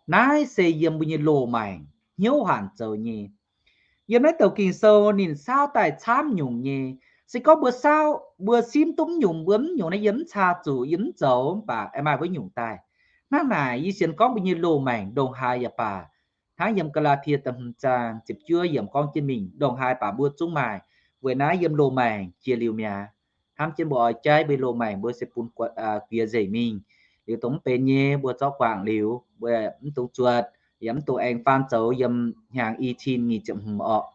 Naaiv se yiem mbuo nyei loz-maengc hnyouv hanc zoux nyei. Yiem naaiv douc Ging-Sou ninh saauv daaih camv nyungc nyei. Se gorngv mbuo saauv, mbuo simv duqv mv nyungc, mbuo mv nyungc naaiv yie mv caa zuqc, yie mv zoux, mv baac aengx maaih wuov nyungc daaih. Hnangv naaic yie sienx gorngv mbuo nyei loz-maengc ndongc haaix yaac baac, hnangv yiem Gaa^laa^tie da'hmz zaang ziepc juov yiemc gorngv jienv mingh, ndongc haaix baac mbuo zungv maaih. Weic naaiv yiem loz-maengc jiex liuz mi'aqv. Hnamv jienv mbuo oix jaiv mbuo loz-maengc mbuo se bun guiex nzengc mingh. Liuz dongh mv benx nyei mbuo zorqv guangc liuz, mbuo mv dungx zuotc, yaac mv dungx aengx faan zoux yiem hnyangx i cin nyic ziepc hmz orqc.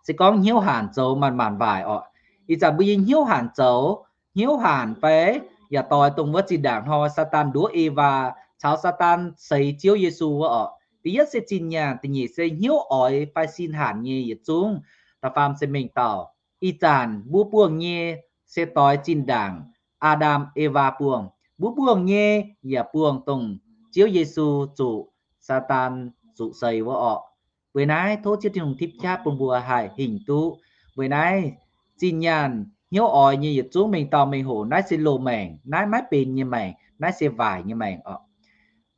Se gorngv hnyouv hanc zoux maanc maanc waaic orqc. Ih zanc mbuo nyei hnyouv hanc zoux, hnyouv hanc fai yaac doix dongh wuov zinh ndaangc hnoi Saadaan nduov Ewaa caux Saadaan seix Ziouv Yesu wuov orqc. Da'yietv se zinh nyaanh, da'nyeic se hnyouv oix fai sin hanc nyei yietc zungv. Da'faam se mengh dauh. Ih zanc mbuo buangh nyei se doix zinh ndaangc Aa^ndam Ewaa buangh. Mbuo buangh nyei yaac buangh dongh Ziouv Yesu zuqc Saadaan zuqc seix wuov orqc. Weic naaiv tov Ziouv Tin-Hungh tipv qaqv bun mbuo haih hingh duqv. Weic naaiv zinh nyaanh hnyouv oix nyei yietc zungv mengh dauh mengh hoc, naaiv se loz-maengc, naaiv maiv benx nyei maengc, naaiv se waaic nyei maengc orqc.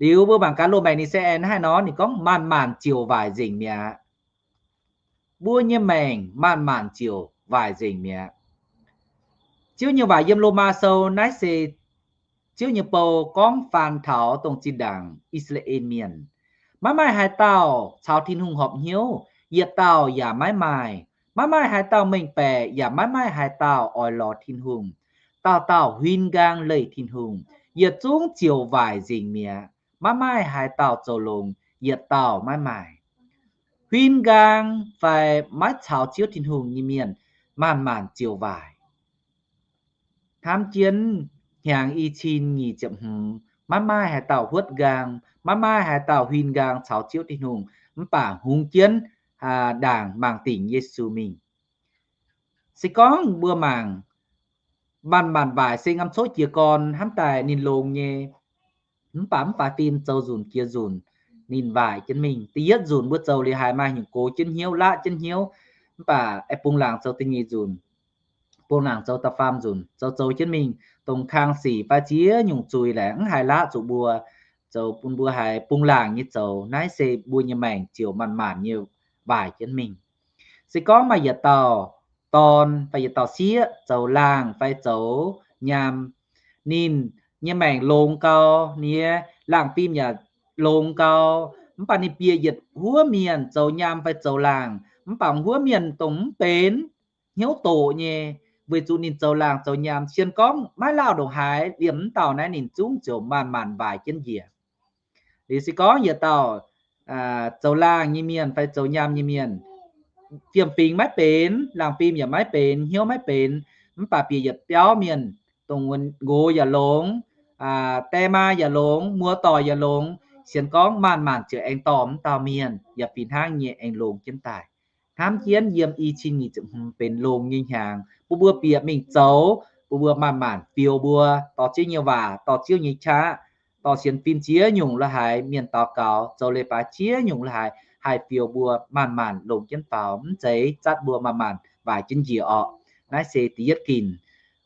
Liuz mbuo mangc gaax loz-maengc ninh se aengx hnangv haaix nor, ninh gorngv maanc maanc ziouc waaic nzengc mi'aqv. Mbuo nyei maengc maanc maanc ziouc waaic nzengc mi'aqv. Ziouv nyei waac yiem Lomaa Sou naaiv se Ziouv nyei bou gorngv faan taux dongh zinh ndaangc I^saa^laa^en Mienh. Maiv maaih haaix dauh caux Tin-Hungh horpc hnyouv, yietc dauh yaac maiv maaih. Maiv maaih haaix dauh mengh baeqc, yaac maiv maaih haaix dauh oix lorz Tin-Hungh. Dauh dauh huin nqaang leih Tin-Hungh, yietc zungv ziouc waaic nzengc mi'aqv. Maiv maaih haaix dauh zoux longx, yietc dauh maiv maaih. Huin nqaang fai maiv caux Ziouv Tin-Hungh nyei mienh maanc maanc ziouc waaic. Hnamv jienv hnyangx i cin nyic ziepc hmz maiv maaih haaix dauh huotv nqaang, maiv maaih haaix dauh huin nqaang caux Ziouv Tin-Hungh, mv baac hungx jienv ndaangc mangc dingc Yesu mingh. Se gorngv mbuo mangc, manc-manc waaic se ngam coqv jiez gorn hnamv daaih ninh longx nyei, mv baac mv faix fim zoux nzunc jiex nzunc, ninh waaic jienv mingh. Da'yietv nzunc mbuo zoux liuz haiz maaih nyungc gox jienv hnyouv, laqv jienv hnyouv, mv baac aengx bungx laangc zoux da'nyeic nzunc, bungx laangc zoux da'faam nzunc, zoux zoux jienv mingh, dongh kang sic fai ziex nyungc zuiz laengz mv haih laqv zuqc mbuo, zoux bun mbuo haiz bungx laangc nyei zoux. Naaiv se mbuo nyei maengc ziouc manc-manc nyei waaic jienv mingh. Se gorngv maaih yietc dauh dorn fai yietc dauh sieqv zoux laangh fai zoux nyaam, ninh nyei maengc longx gau, ninh nyei laangh fim yaac longx gau, mv baac ninh bieqc yietc huov mienh zoux nyaam fai zoux laangh, mv baac huov mienh dongh mv benx, hnyouv doqc nyei, weic zuqc ninh zoux laangh zoux nyaam, sienx gorngv maiv lauh ndongc haaix liemh mv dauh naaiv ninh zungv ziouc manc-manc waaic jienv njiec. Liuz se gorngv yietc dauh zoux laangh nyei mienh fai zoux nyaam nyei mienh, fiem-fingx maiv benx, laangh fim yaac maiv benx, hnyouv maiv benx, mv baac bieqc yietc biauv mienh, dongh nqox yaac longx, die maa yaac longx, muoz-doic yaac longx, sienx gorngv manc-manc ziouc aengx dorh mv dauh mienh yaac fih hnangv nyei aengx longx jienv daaih. Hnamv jienv yiem i cin nyic ziepc hmz benx longx nyei hnyangx, bun mbuo bieqc mingh zoux, bun mbuo manc-manc fioux mbuo, dorh Ziouv nyei waac, dorh Ziouv nyei qaqv, dorh sienx fim ziex nyungc la'haiz mienh daux gaux, zoux leiz-baaix ziex nyungc la'haiz haih fioux mbuo manc-manc longx jienv faaux, mv zeiz zatv mbuo manc-manc waaic jienv njiec orqc. Naaiv se da'yietv ginc,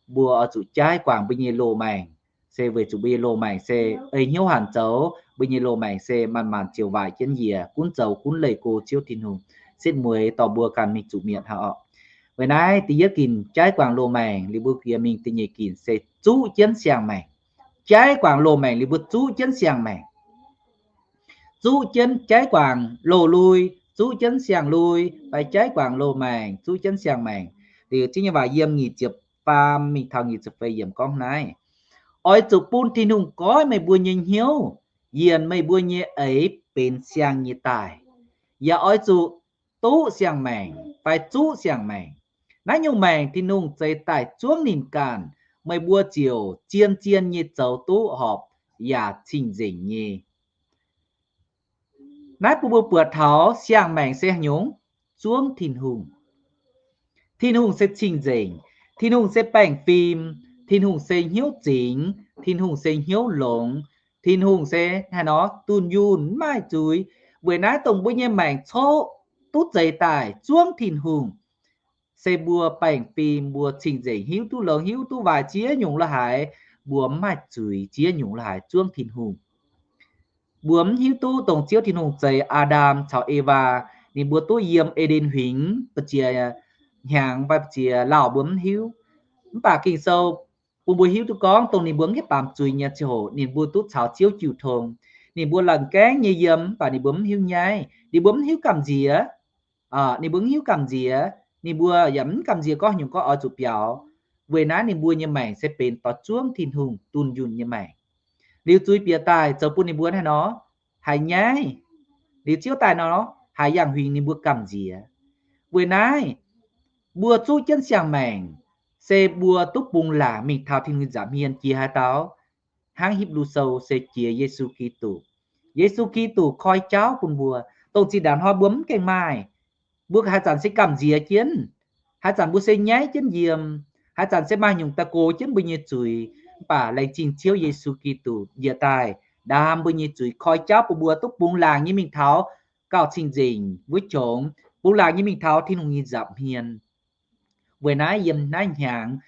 mbuo oix zuqc jaaiv guangc mbuo nyei loz-maengc, se weic zuqc mbuo nyei loz-maengc se ei hnyouv hanc zoux, mbuo nyei loz-maengc se manc-manc ziouc waaic jienv njiec, gunv zoux gunv leih go Ziouv Tin-Hungh, setv mueiz dorh mbuo ganh mingh zuqc mietc hnangv orqc. Weic naaiv da'yietv ginc jaaiv guangc loz-maengc liuz mbuo yie mingh da'nyeic ginc se zuqv jienv siang-maengc. Jaaiv guangc loz-maengc liuz mbuo zuqv jienv siang-maengc. Zuqv jienv, jaaiv guangc loz-lui, zuqv jienv siang-lui, fai jaaiv guangc loz-maengc, zuqv jienv siang-maengc. Liuz Ziouv nyei waac yiem nyic ziepc faam mingh taux nyic ziepc feix yiemc gorngv naaiv, oix zuqc bun Tin-Hungh goiv meih mbuo nyei hnyouv, yienc meih mbuo nyei eix benx siang nyei daaih. Yaac oix zuqc duqv siang-maengc fai zuqv siang-maengc. Naaiv nyungc maengc Tin-Hungh zeix daaih zuangv ninh ganh, meih mbuo ziouc zien-zien nyei zoux duqv horpc yaac cing-nzengc nyei. Naaiv bun mbuo buatc taux siang-maengc se haaix nyungc? Zuangv Tin-Hungh. Tin-Hungh se cing-nzengc, Tin-Hungh se baengh fim, Tin-Hungh se hnyouv zingx, Tin-Hungh se hnyouv longx, Tin-Hungh se haaix nor? Dunh yunh, mv maaih zuiz. Weic naaiv dongh mbuo nyei maengc coqv duqv zeix daaih zuangv Tin-Hungh, se mbuo baengh fim, mbuo cing-nzengc, hiuv duqv longx hiuv duqv waaic ziex nyungc la'haiz, mbuo mv maaih zuiz ziex nyungc la'haiz zuangv Tin-Hungh. Mbuo mv hiuv duqv dongh Ziouv Tin-Hungh zeix Aa^ndam caux Ewaa, ninh mbuo duqv yiem E^nden Huingx ba'ziex hnyangx fai ba'ziex lauh mbuo mv hiuv. Mv baac Ging-Sou bun mbuo hiuv duqv gorngv dongh ninh mbuo mv hiuv baamz zuiz nyei ziangh hoc ninh mbuo duqv caux Ziouv jiu tong. Ninh mbuo laengz gaengv nyei yiem mv baac ninh mbuo mv hiuv nyaiv, ninh mbuo mv hiuv gamh nziex. Ninh mbuo mv hiuv gamh nziex, ninh mbuo yaac mv gamh nziex gorngv nyungc gorngv oix zuqc biaux. Weic naaiv ninh mbuo nyei maengc se benx doix zuangv Tin-Hungh dunh yunh nyei maengc. Liuz zuiz bieqc daaih zoux bun ninh mbuo haaix nor? Haiz nyaiv. Liuz Ziouv daaih nor, haiz yangh huingx ninh mbuo gamh nziex. Weic naaiv mbuo zuqv jienv siang-maengc se mbuo duqv bungx laangc mingh taux Tin-Hungh nza'hmien jiex haaix dauh? Hnangv Hipv^lu Sou se jiex Yesu Giduc. Yesu Giduc koi jauv bun mbuo, dongh zinh ndaangc hnoi mbuo mv gaengh maaih. Mbuo haaix zanc se gamh nziex jienv, haaix zanc mbuo se nyaiv jienv yiem, haaix zanc se maaih nyungc daaih gox jienv mbuo nyei zuiz, mv baac laengz zingh Ziouv Yesu Giduc njiec daaih ndaam mbuo nyei zuiz, koi jauv bun mbuo duqv bungx laangc nyei mingh taux gauh cing-nzengc wuov qongx, bungx laangc nyei mingh taux Tin-Hungh nyei nza'hmien. Weic naaiv yiem naaiv hnyangx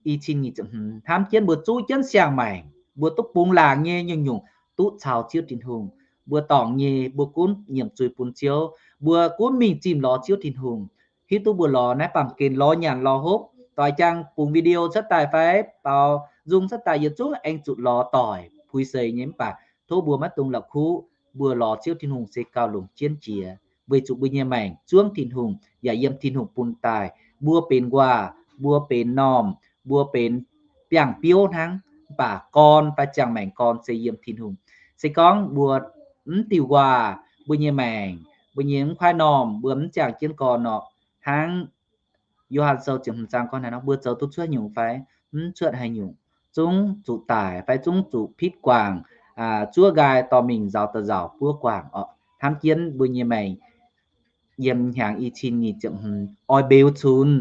i cin nyic ziepc hmz hnamv jienv mbuo zuqv jienv siang-maengc, mbuo duqv bungx laangc nyei nyungc-nyungc duqv caux Ziouv Tin-Hungh. Mbuo dorngc nyei, mbuo gunv nyiemc zuiz bun Ziouv, mbuo gunv mingh zimh lorz Ziouv Tin-Hungh. Hiuv duqv mbuo lorz naaiv baamh gen lorz nyanc lorz hopv, doix jaang bungx video cuotv daaih fai baaux nzung cuotv daaih yietc zungv aengx zuqc lorz doic puix seix nyei, mv baac tov mbuo maiv dungx la'kuqv. Mbuo lorz Ziouv Tin-Hungh se gauh longc jienv jiex, weic zuqc mbuo nyei maengc zuangv Tin-Hungh yaac yiem Tin-Hungh bun daaih. Mbuo benx nquaah, mbuo benx normh, mbuo benx biangh biouv hnangv, mv baac gorn fai ziangh maengc gorn se yiem Tin-Hungh. Se gorngv mbuo mv diuh nquaah, mbuo nyei maengc, mbuo nyei mv kuaaiv normh, mbuo mv ziangh jienv gorn nor, hnangv Yo^han Sou ziepc hmz zaang gorngv naaiv nor, mbuo zoux duqv cuotv haaix nyungc fai mv cuotv haaix nyungc? zungv zuqc daic fai zungv zuqc pitv guangc, zuov nqaai dorh mingh nzaaux da'nzauc buov guangc orqc. Hnamv jienv mbuo nyei maengc yiem hnyangx i cin nyic ziepc hmz oix mbeux cunx,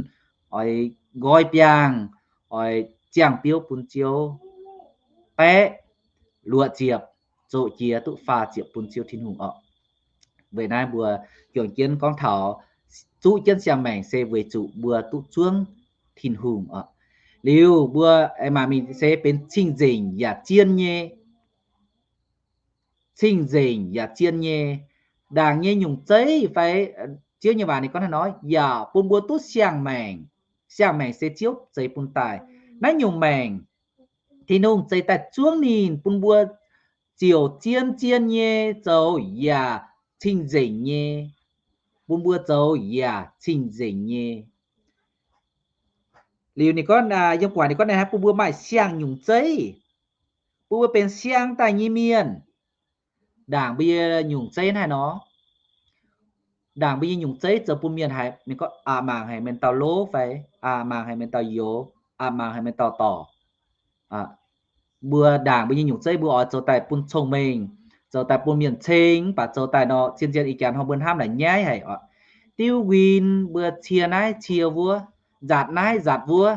oix nqoi biangh, oix ziangh biouv bun Ziouv, baeqv luoqc ziepc, zoqc jiex duqv faah ziepc bun Ziouv Tin-Hungh orqc. Weic naaiv mbuo juangc jienv gorngv taux zuqv jienv siang-maengc se weic zuqc mbuo duqv zuangv Tin-Hungh orqc. Liuz mbuo aengx maaih mingh se benx cing-nzengc yaac zien nyei. Cing-nzengc yaac zien nyei. Ndaangc nyei nyungc zeiv fai Ziouv nyei waac ninh gorngv haaix nor, yaac bun mbuo duqv siang-maengc. Siang-maengc se Ziouv zeix bun daaih. Naaiv nyungc maengc Tin-Hungh zeix daaih zuangv ninh bun mbuo ziouc zien zien nyei zoux yaac cing-nzengc nyei. Bun mbuo zoux yaac cing-nzengc nyei. Liuz ninh gorngv, yiem gu'nguaaic ninh gorngv naaiv, bun mbuo maaih siang-nyungc zeiv, bun mbuo benx siang daaih nyei mienh. Ndaangc mbuo nyei nyungc zeiv naaiv nor, ndaangc mbuo nyei nyungc zeiv zoux bun mienh haiz, ninh gorngv aqc mangc haic mienh dauh lov fai aqc mangc haic mienh dauh youx, aqc mangc haic mienh dauh dorc. Mbuo ndaangc mbuo nyei nyungc zeiv mbuo oix zoux daaih bun cong-mengh, zoux daaih bun mienh ceng, mv baac zoux daaih nor zien-zien ih jaax hnoi mbuo hnamv naaic nyaiv haic oc. Diuv win mbuo cie naaiv cie wuov, nzaatc naaiv nzaatc wuov,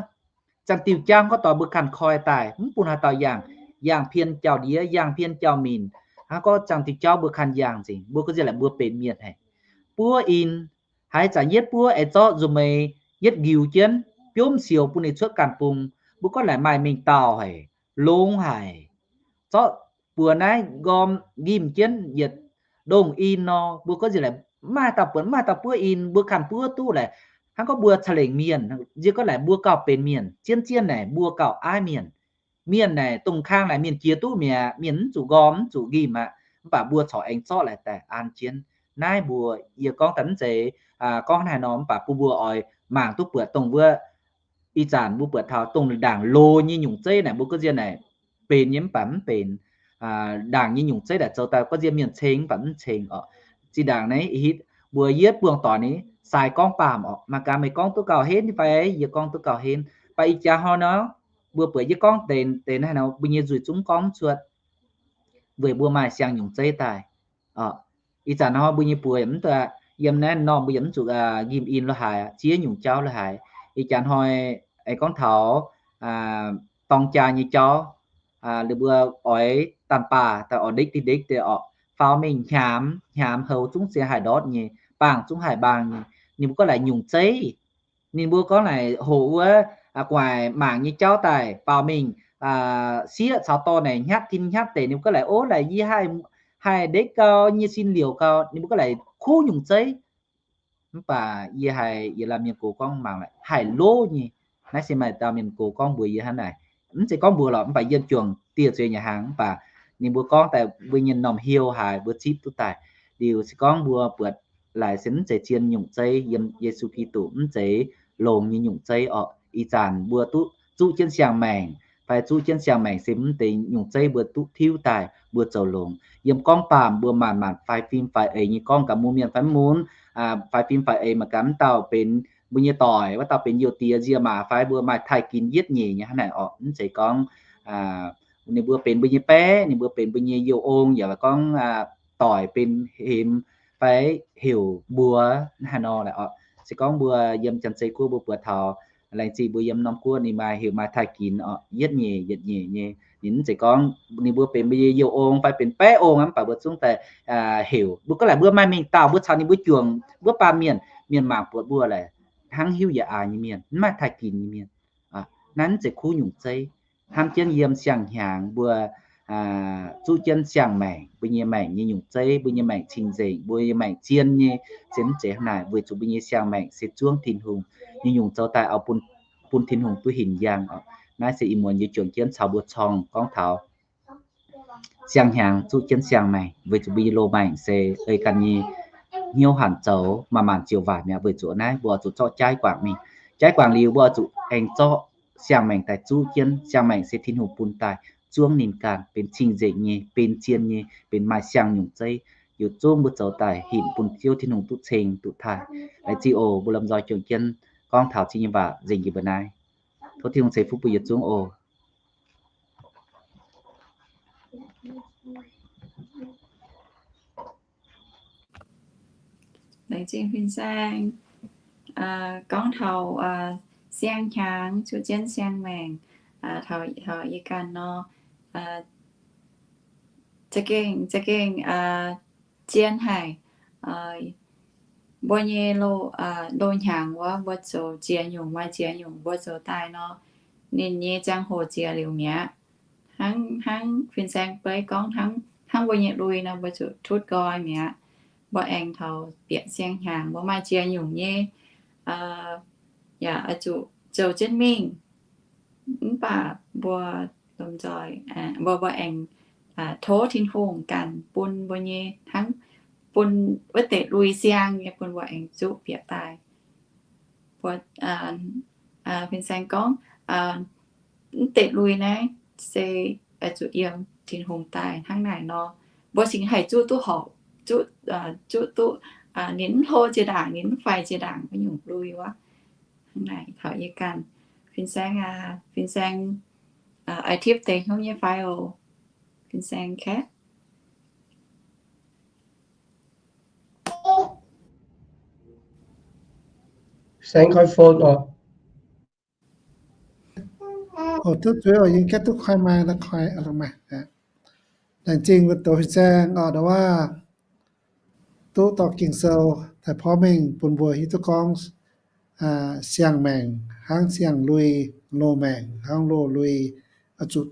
ziangh diuh jauv gorngv doic mbuo ganh koi daaih, mv bun haaix dauh yangh, yangh pien jauv-ndiev, yangh pien jauv-minc. Hnangv gorngv ziangh diuh jauv mbuo ganh yangh nzengc, mbuo ga'sie laaix mbuo benx mienh haic. Buov in, haaix zanc yietv buov aengx zorqv nzunc meix yietv ndiux jienv, biomv sioux bun ninh cuotv ganh bung, mbuo gorngv laaix maaih mengh dauh haic, longx haic. Zorqv buoz naaiv nqorm nqimh jienv yietc ndongh in nor, mbuo gorngv nziex laaix mv maaih dauh buatc, mv maaih dauh buov in, mbuo ganh buov duqv laaix. Hnangv gorngv mbuo ca'lengc mienh, nziex gorngv laaix mbuo gauh benx mienh, zien-zien naaic mbuo gauh aiv mienh. Mienh naaic dongh kang naaic mienh jiex duqv mi'aqv, mienh mv zuqc nqorm mv zuqc nqimh aqv, mv baac mbuo corc aengx zorqv laaix daaih an jienv. Naaiv mbuo yie gorngv daaih mv zeiz gorngv haaix nor, mv baac bun mbuo oix mangc duqv buatc dongh wuov ih zanc mbuo buatc taux dongh ndaangc loz nyei nyungc zeiv naaic mbuo gorngv nziex naaic benx nyei mv baac mv benx. Ndaangc nyei nyungc zeiv naaic zoux daaih gorngv nziex mienh ceng mv baac mv ceng oc. Zinh ndaangc naaiv hitv mbuo yietv buangh doic ni sai gorngv baamh oc, mangc gaax meih gorngv duqv gauh henv fai yie gorngv duqv gauh henv. Mv baac ih jaax hnoi nor, mbuo buatc yie gorngv deix deix naaiv nor mbuo nyei nzuih zungv gorngv mv cuotv, weic mbuo maaih siang nyungc zeiv daaih. Ih zanc hnoi mbuo nyei buoz yaac mv, yiem naaiv norm mbuo yaac mv zuqc nqimh in lo haaix, ziex nyungc jauv lo haaix. Ih jaax hnoi aengx gorngv taux dorng jaa nyei jauv, liuz mbuo oix daanh baah daaih oix ndekv deix ndekv deix oc, faaux mingh hnyamx, hnyamx houx zungv se haih ndortv nyei, mbaang zungv haih mbaang nyei. Ninh mbuo gorngv laaix nyungc zeiv, ninh mbuo gorngv laaix hoqc wuov gu'nguaaic mangc nyei jauv daaih faaux mingh, sieqv caux dorh naaic hnyatv tin hnyatv deic, ninh mbuo gorngv laaix, ov, laaix yie haih, haih ndekv gau, nyei sin liouc gau, ninh mbuo gorngv laaix kuv nyungc zeiv. Mv baac yie haiz yietc laanh mienh gox gorngv mangc laaix haih lov nyei. Naaiv se maaih dauh mienh gox gorngv mbuox yie hnangv naaic. Mv zeiz gorngv mbuox lorqc, mv baac yiem juangc dieh zueiz nyei hnaangx, mv baac ninh mbuo gorngv daaih mbuo nyei m'normh heuc haic mbuo zipv duqv daaih. Liuz se gorngv mbuo buatc laaix se mv zeiz zien nyungc zeiv yiem Yesu Giduc, mv zeiz longx nyei nyungc zeiv orqc. Ih zanc mbuo duqv zuqv jienv siang-maengc fai zuqv jienv siang-maengc se mv deix nyungc zeiv mbuo duqv tiuv daaih mbuo zoux longx. Yiem gorngv baamh mbuo maanc maanc faix fim faix eix nyei gorngv gaax mbuo mienh fai mv mun, faix fim faix eix mangc gaax mv dauh benx mbuo nyei doic, wuov dauh benx youh diex nzie maac fai mbuo maaih taaih ginx yietv nyeic nyei hnangv naaic orqc. Mv zeiz gorngv ninh mbuo benx mbuo nyei baeqv, ninh mbuo benx mbuo nyei youh ong, yaac gorngv doic benx hemx fai heuc mbuox hnangv haaix nor laaix orqc. Se gorngv mbuo yiem Janx-Zei Guoqv mbuo buatc taux laengz zingh mbuo yiem norm guoqv ninh maaih heuc maaih taaih ginx orqc, yietv nyeic yietc nyeic nyei. Ninh mv zeiz gorngv ninh mbuo benx mbuo nyei youh ong fai benx baeqv ong aqv, mv baac mbuo zungv daaih heuc. Mbuo gorngv laaix mbuo maaih mengh dauh mbuo caux ninh mbuo juangc wuov baamh mienh, mienh mangc buatc mbuo laaix hnangv hiuv yietc aax nyei mienh, mv maaih taaih ginx nyei mienh. Naaiv mv zeiz kuv nyungc zeiv. Hnamv jienv yiem siang-hnyangx mbuo zuqv jienv siang-maengc, mbuo nyei maengc nyei nyungc zeiv, mbuo nyei maengc cing-nzengc, mbuo nyei maengc zien nyei, se mv zeiz hnangv naaic, weic zuqc mbuo nyei siang-maengc se zuangv Tin-Hungh nyei nyungc zoux daaih oix bun, bun Tin-Hungh duqv hinc njang oc. Naaiv se ih muonz yie juangc jienv caux mbuo corng gorngv taux siang-hnyangx zuqv jienv siang-maengc, weic zuqc mbuo nyei loz-maengc se ei ganh nyei hnyouv hanc zoux, maanc maanc ziouc waaic mi'aqv. Weic zuqc naaiv mbuo oix zuqc zorqv jaiv guangc mingh. Jaiv guangc liuz mbuo oix zuqc aengx zorqv siang-maengc daaih zuqv jienv. Siang-maengc se Tin-Hungh bun daaih zuangv ninh ganh benx cing-nzengc nyei, benx zien nyei, benx maaih siang nyungc zeiv, yietc zungv mbuo zoux daaih hinc bun Ziouv Tin-Hungh duqv ceng duqv taaih. Laengz zingh oc. Mbuo lomh nzoih juangc jienv gorngv taux Ziouv nyei waac nzengc njiec mbuo naaiv. Tov Tin-Hungh ceix fuqv bun yietc zungv oc. Laengz zingh fin-saeng gorngv taux siang-hnyangx zuqc jienv siang-maengc taux yie ganh nor, za'gengh, za'gengh zien haic. Mbuo nyei loz-hnyangx wuov, mbuo zoux ziex nyungc maaih ziex nyungc, mbuo zoux daaih nor, ninh nyei ziangh hoc ziex liuz mi'aqv. Hnangv, hnangv fin-saeng beiv gorngv, hnangv, hnangv mbuo nyei lui nor, mbuo zuqc tutv nqoi mi'aqv. Mbuo aengx taux bieqc siang-hnyangx, mbuo maaih ziex nyungc nyei, yaac oix zuqc zoux jienv mingh. Mv baac mbuo lomh nzoih, mbuo, mbuo aengx tov Tin-Hungh ganh bun mbuo nyei hnangv, bun wuov deix lui siang nyei bun mbuo aengx zuqc bieqc daaih. Mbuo, fin-saeng gorngv, mv deix lui naaiv se zuqc yiem Tin-Hungh daaih hnangv naaic nor, mbuo cingx haih zuqv duqv horpc, zuqv, zuqv duqv, ninh mv hlo ziex ndaangc, ninh mv faix ziex ndaangc wuov nyungc lui wuov. Hnangv naaic taux yie ganh. Fin-saeng, fin-saeng, oix tipv deix hnyouv nyei fai oc? Fin-saeng kaeqv. Saeng koi phone oc. Oc, duqv zuiz oc, yie kaeqv duqv koi maiv, koi, maaih. Laengz zingh mbuo doqc fin-saeng oc, ndau wuov duqv dorh Ging-Sou daaih porv mengh bun mbuo hiuv duqv gorngv siang-maengc hnangv siang-lui, loz-maengc hnangv loz-lui, oix zuqc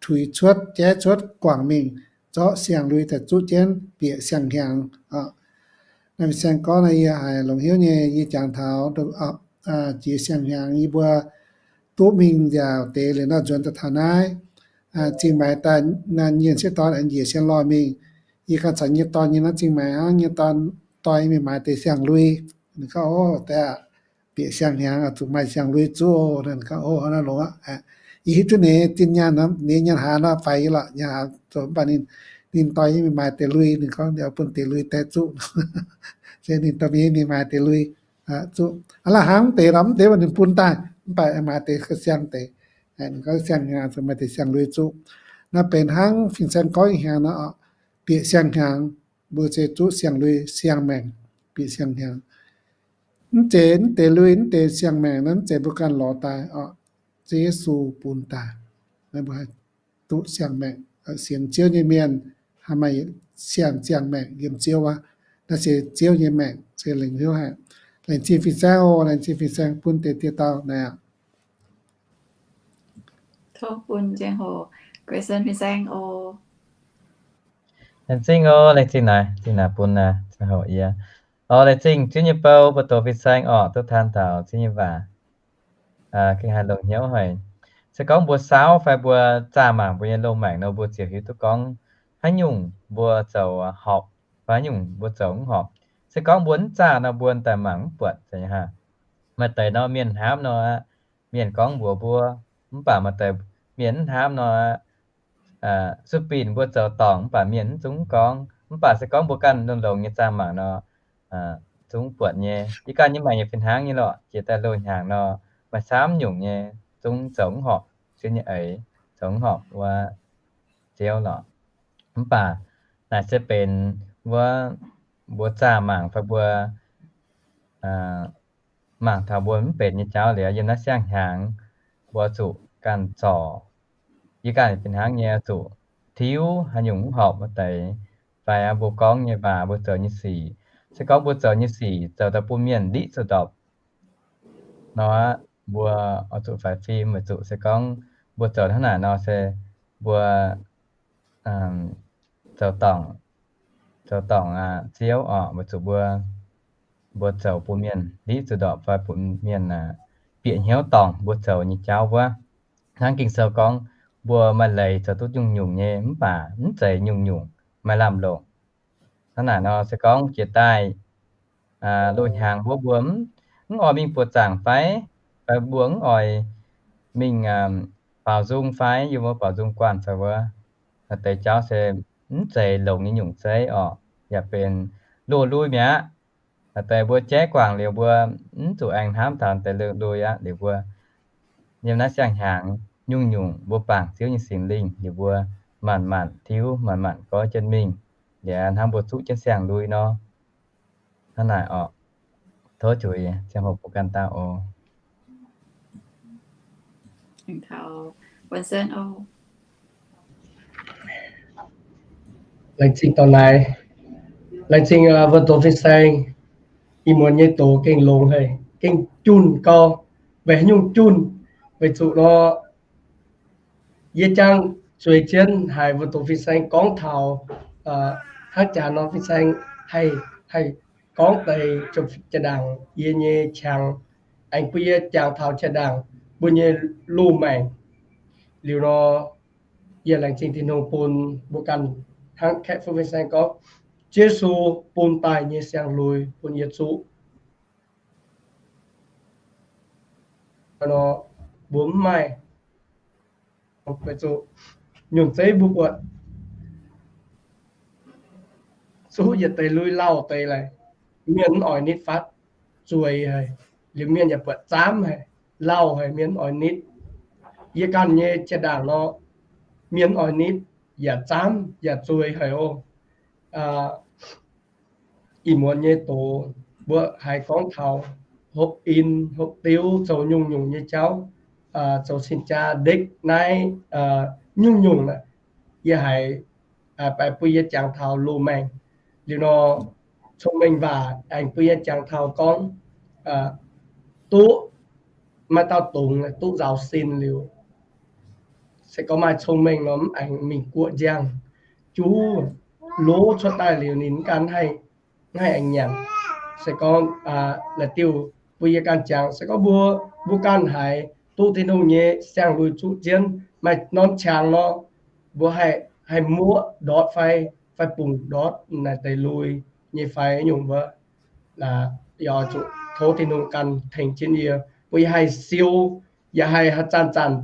tuix cuotv, jaiv cuotv, guangc mingh, zorqv siang-lui daaih zuqv jienv bieqc siang-hnyangx. Naaiv fin-saeng gorngv naaiv yie haiz longx hnyouv nyei, yie jangx taux jiex siang-hnyangx yie mbuo duqv mingh nziaauc deix liuz nor nzuonx daaih taux naaiv Zingh Maix daaih, naaiv nyienh sieqv dorn aengx njiec sien lorh mingh. Yie ganh caux nyei dorn nyei naaiv Zingh Maix hnangv, nyei dorn dorh yie mingh maaiz deix siang-lui. Ninh gorngv, Ov, deix aac, bieqc siang-hnyangx zuqc maaih siang-lui zuqv oc. Ninh gorngv, Ov, naaiv longx aqv. Yie hiuv duqv ninh zinh nyaanh, ninh nyaanh haaz nor faix yie lorqc, nyaanh haaz zoux, mv baac ninh, ninh dorh yie mingh maaiz deix lui, ninh gorngv ninh bun deix lui daaih zuqv. Se ninh dorh mingh, mingh maaiz deix lui zuqv. Aav la'hangx mv deix lorqc, mv deix mv baac ninh bun daaih, mv baac maaiz deix ga'siang deix. Ninh gorngv siang-hnyangx zuqc maaih deix siang-lui zuqv. Naaiv benx hnangv fin-saeng gorngv hnyangx nor, bieqc siang-hnyangx, mbuo se zuqv siang-lui, siang-maengc, bieqc siang-hnyangx. Mv zeiz mv deix lui, mv deix siang-maengc naaiv mv zeiz mbuo ganh lorz daaih oc. Ziouv Yesu bun daaih, mbuo haih duqv siang-maengc. Sienx Ziouv nyei mienh haih maaih siang, siang-maengc yiem Ziouv wuov. Naaiv se Ziouv nyei maengc, se lengc hnyouv haic. Laengz zingh fin-saeng oc, laengz zingh fin-saeng bun deix dieh dauh naaic aqv. Tov bun ziangh hoc question fin-saeng oc. Laengz zingh oc, laengz zingh naaic, zingh naaic bun ziangh hoc yie. Oc, laengz zingh Ziouv nyei bou, mbuo doqc fin-saeng oc, duqv taan taux Ziouv nyei waac. Gengh haih longx hnyouv haic. Se gorngv mbuo saauv fai mbuo zaah mangc mbuo nyei loz-maengc nor, mbuo ziouc hiuv duqv gorngv haaix nyungc mbuo zoux horpc, fai haaix nyungc mbuo zoux mv horpc. Se gorngv mbuo mv zaah nor, mbuo daaih mangc mv buatc. Maaih deix nor mienh hnamv nor, mienh gorngv mbuox mbuo, mv baac maaih deix mienh mv hnamv nor, sueih binc mbuo zoux dorngc mv baac mienh mv zungv gorngv. Mv baac se gorngv mbuo ganh longx-longx nyei zaah mangc nor, zungv buatc nyei. Yie ganh nyei maengc yaac fih hnangv nyei lorqc. Jiex daaih loz-hnyangx nor, maaih camv nyungc nyei zungv zoux mv horpc Ziouv nyei eix, zoux mv horpc wuov Ziouv lorqc. Mv baac naaic se benx wuov mbuo zaah mangc fai mbuo mangc taux mbuo mv benx nyei jauv liuz, yiem naaiv siang-hnyangx mbuo zuqc ganh zorc. Yie ganh fih hnangv nyei zuqc tiuv haaix nyungc mv horpc wuov deix, fai mbuo gorngv nyei waac, mbuo zoux nyei sic. Se gorngv mbuo zoux nyei sic zoux daaih bun mienh ndiqv zuqc ndorpc nor, mbuo oix zuqc faix fim, weic zuqc se gorngv mbuo zoux hnangv naaic nor se mbuo zoux dorngc, zoux dorngc Ziouv oc, weic zuqc mbuo, mbuo zoux bun mienh ndiqv zuqc ndorpc fai bun mienh bieqc hnyouv dorngc mbuo zoux nyei jauv wuov. Hnangv Ging-Sou gorngv, mbuo maaih leiz zoux duqv nyungc-nyungc nyei, mv baac mv zeiz nyungc-nyungc maaih lamh longc. Hnangv naaic nor, se gorngv jiex daaih loz-hnyangx wuov mbuo mv oix mingh buoqc zaangc fai, fai mbuo mv oix mingh baaux nzung fai, yie mbuo baaux nzung guanh fai wuov, deix jauv se mv zeiz longx nyei nyungc zeiv oc, yaac benx loz-lui mi'aqv. Deix mbuo jaiv guangc liuz mbuo mv zuqc aengx hnamv taux deix loz-lui aqv. Liuz mbuo yiem naaiv siang-hnyangx nyungc-nyungc mbuo bangc Ziouv nyei Singx Lingh liuz mbuo manc-manc tiuv, manc-manc goiv jienv mingh, liuz hnangv mbuo zuqv jienv siang-lui nor. Hnangv naaic oc. Tov zuqc ziangh hoc bun ganh daaih oc. Laengz zingh dorh naaic. Laengz zingh wuov doz fin-saeng. Ih muonz nyei doz gengh longx haic, gengh junh gau. Weic haaix nyungc junh? Weic zuqc nor, yie jangx zueiz jienv haiz wuov doz fin-saeng gorngv taux hnangv jaax nor, fin-saeng haih, haih gorngv deix jaa-ndaangc yie nyei qangx, aengx bun yie jangx taux jaa-ndaangc mbuo nyei loz-maengc. Liuz nor, yie laengz zingh Tin-Hungh bun mbuo ganh hnangv Kaeqv Fuqv fin-saeng gorngv, Yesu bun daaih nyei siang-lui bun yie zuqv. Nor, mbuo mv maaih, weic zuqc nyungc zeiv mbuo buatc zuqv yietc deix lui lauh deix laic, mienh mv oix nitv fatv, zueiz haic. Liuz mienh yaac buatc zaamv haic, lauh haic, mienh mv oix nitv. Yie ganh nyei jaa-ndaangc nor, mienh mv oix nitv, yaac zaamv yaac zueiz haic oc. Ih muonz nyei doz mbuo haiz gorngv taux hopv in hopv diuv, zoux nyungc-nyungc nyei jauv, zoux cing-jaa, ndekv naaiv, nyungc-nyungc naaic, yie haiz bun yie jangx taux loz-maengc. Liuz nor, cong-mengh waac aengx bun yie jangx taux gorngv duqv maaih dauh dungz duqv nzaaux sin liuz, se gorngv maaih cong-mengh nor, mv aengx mingh guoqv nziangh juv, loz cuotv daaih liuz ninh mv gan haih, mv haih aengx nyanc. Se gorngv la'diuh bun yie ganh jangx, se gorngv mbuo, mbuo ganh haiz duqv Tin-Hungh nyei siang-lui zuqv jienv maaih norm qangx nor, mbuo haih, haih muoqv ndortv fai, fai bungx ndortv naaic deix lui nyei fai nyungc wuov. Yaac oix zuqc tov Tin-Hungh ganh tengx jienv yie, bun yie haih siou, yaac haih haaix zanc-zanc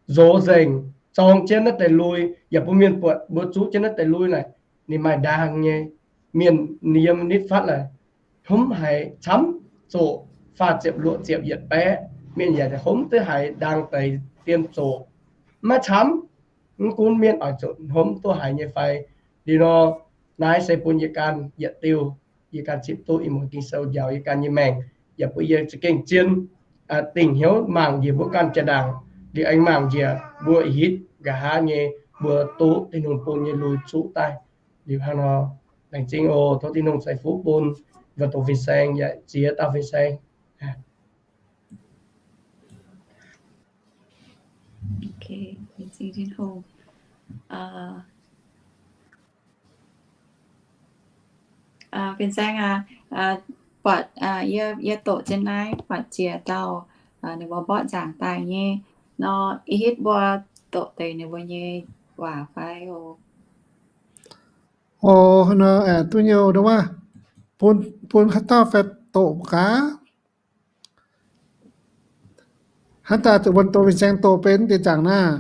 nzorz nzengc zorng jienv naaiv deix lui, yaac bun mienh buatc mbuo zuqv jienv naaiv deix lui naaic, ninh maaih ndaang nyei. Mienh yiem nitv fatv laic, hnomv haiz camv, zoqc faah ziepc luoqc ziepc yietc baeqv, mienh yaac hnomv duqv haiz ndaang deix dien zoqc. Maiv camv, mv gunv mienh oix zuqc hnomv duqv haiz nyei fai. Liuz nor, naaiv se bun yie ganh yietc diuh, yie ganh zipv duqv ih muonz Ging-Sou njaaux yie ganh nyei maengc, yaac bun yie za'gengh zien, dingc hnyouv mangc njiec mbuo ganh jaa-ndaangc, liuz aengx mangc njiec mbuo hitv nqa'haav nyei mbuo duqv Tin-Hungh bun nyei lui zuqv daaih. Liuz hnangv nor, laengz zingh oc. Tov Tin-Hungh ceix fuqv bun mbuo doz fin-saeng yaac ziex dauh fin-saeng. Fin-saeng aac, buatc yie, yie doqc zien naaiv buatc ziex dauh ninh mbuo mborqv nzaangc daaih nyei nor, ih hitv mbuo doqc deix ninh mbuo nyei waac fai oc? Oc, duqv nyei oc, bun, bun haaix dauh fai doqc gaax? Hnangv daaih zuqc wuon doz fin-saeng doqc benx deix zaangc naaiv.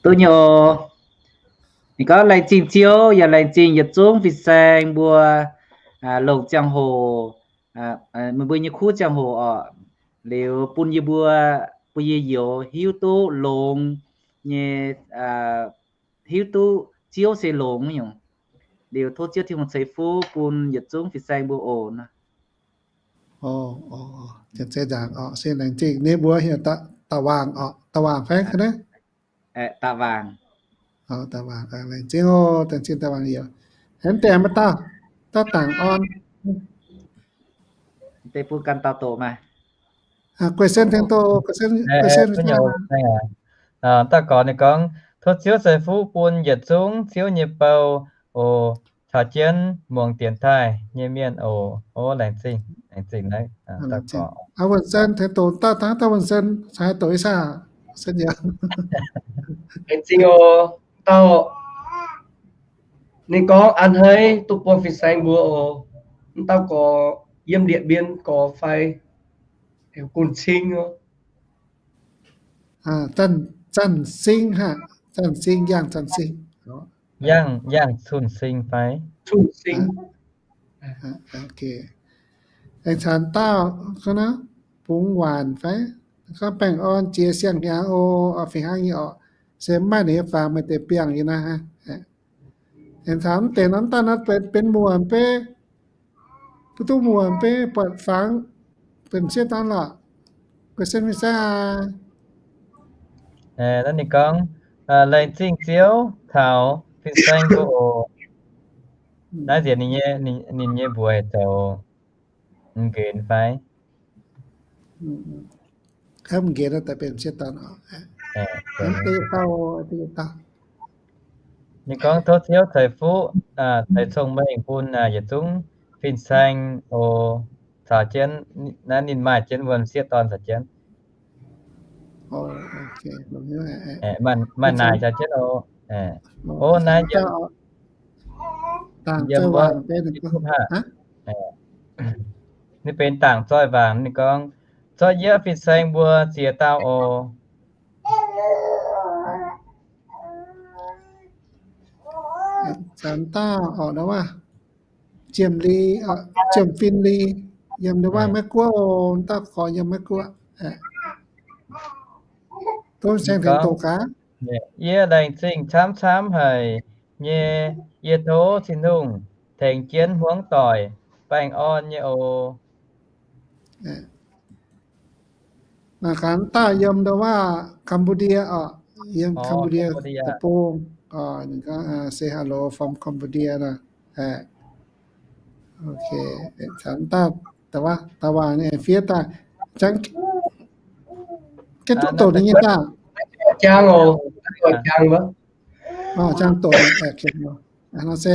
Duqv nyei oc. Ninh gorngv laengz zingh Ziouv yaac laengz zingh yietc zungv fin-saeng mbuo longc ziangh hoc, meih mbuo nyei kuv ziangh hoc oc, liuz bun yie mbuo, bun yie youz hiuv duqv longx nyei, hiuv duqv Ziouv se longx nyungc. Liuz tov Ziouv Tin-Hungh ceix fuqv bun yietc zungv fin-saeng mbuo oc. Ninh mbuo heuc Da'waangc oc, Da'waangc fai ga'naaiv? Da'waangc, laengz zingh oc, laengz zingh Da'waangc youz. Aengx deix maaih dauh, dauh dangc orn. Deix bun ganh dauh doqc maah. Guei sen tengx doqc, guei sen, guei sen. Dauh gorx ninh gorngv, tov Ziouv ceix fuqv bun yietc zungv Ziouv nyei bou oc, caux jienv muangx dienx taaih nyei mienh oc. Laengz zingh, laengz zingh naaiv. Wuonh Sen tengx doqc, dauh dangv dauh Wuonh Sen caux doqc ih saah. Sen youz. Laengz zingh oc. Dauh ninh gorngv a'hneiv duqv buangh fin-saeng mbuo oc. Mv dauh gorx yiem Điện Biên gorx fai heuc Gun Cing oc. Zanh Sing haic, Zanh Sing, Yangh Zanh Sing. Yangh, Yangh Cun Sing fai? Cun Sing. Aengx caux dauh gorngv naaiv Bungx Waanc fai? Gorngv baengh orn jiex siang-hnyangx oc, fih hnangv nyei oc. Se mv maaih ninh nyei fangx meih deix biangh yie naaiv. Aengx caux mv deix nor, mv daaih nor benx muoc mv bei, mbuo duqv muoc mv bei buatc fangx benx sieqv dorn lorqc. Guei sen fin-saeng aac. Naaiv ninh gorngv, laengz zingh Ziouv caux fin-saeng mbuo oc. Naaiv nziex ninh nyei mbuox zoux mv nqenx fai? Mv nqenx daaih benx sieqv dorn oc. Ninh gorngv tov Ziouv ceix fuqv, ceix cong-mengh bun yietc zungv fin-saeng oc. Caux jienv naaiv ninh maaih jienv wuonh sieqv dorn caux jienv. Maaih naaic caux jienv oc. Ov, naaiv yiem wuov YouTube hnangv. Ninh benx dangc zoih waac, ninh gorngv, zorqv yie fin-saeng mbuo ziex dauh oc. Caux dauh oc, nduov waac, Jiem Li, Jiem Fin Li, yiem nduov waac Meiv Guoqv oc. Dauh gorx yiem Meiv Guoqv. Tov fin-saeng tengx doqc gaax. Yie laengz zingh camv-camv haic nyei. Yie tov Tin-Hungh tengx jienv hmuangv doic baengh orn nyei oc. Naaiv gaax dauh yiem nduov waac Cambodia oc, yiem Cambodia deic-bung. Ninh gorngv, say hello from Cambodia nor. Ok, caux dauh, dauh waac, dauh waac nyei fiev daaih, jangx, gengh duqv doqc ninh nyei daaih. Jangx oc, jangx oc. Nor se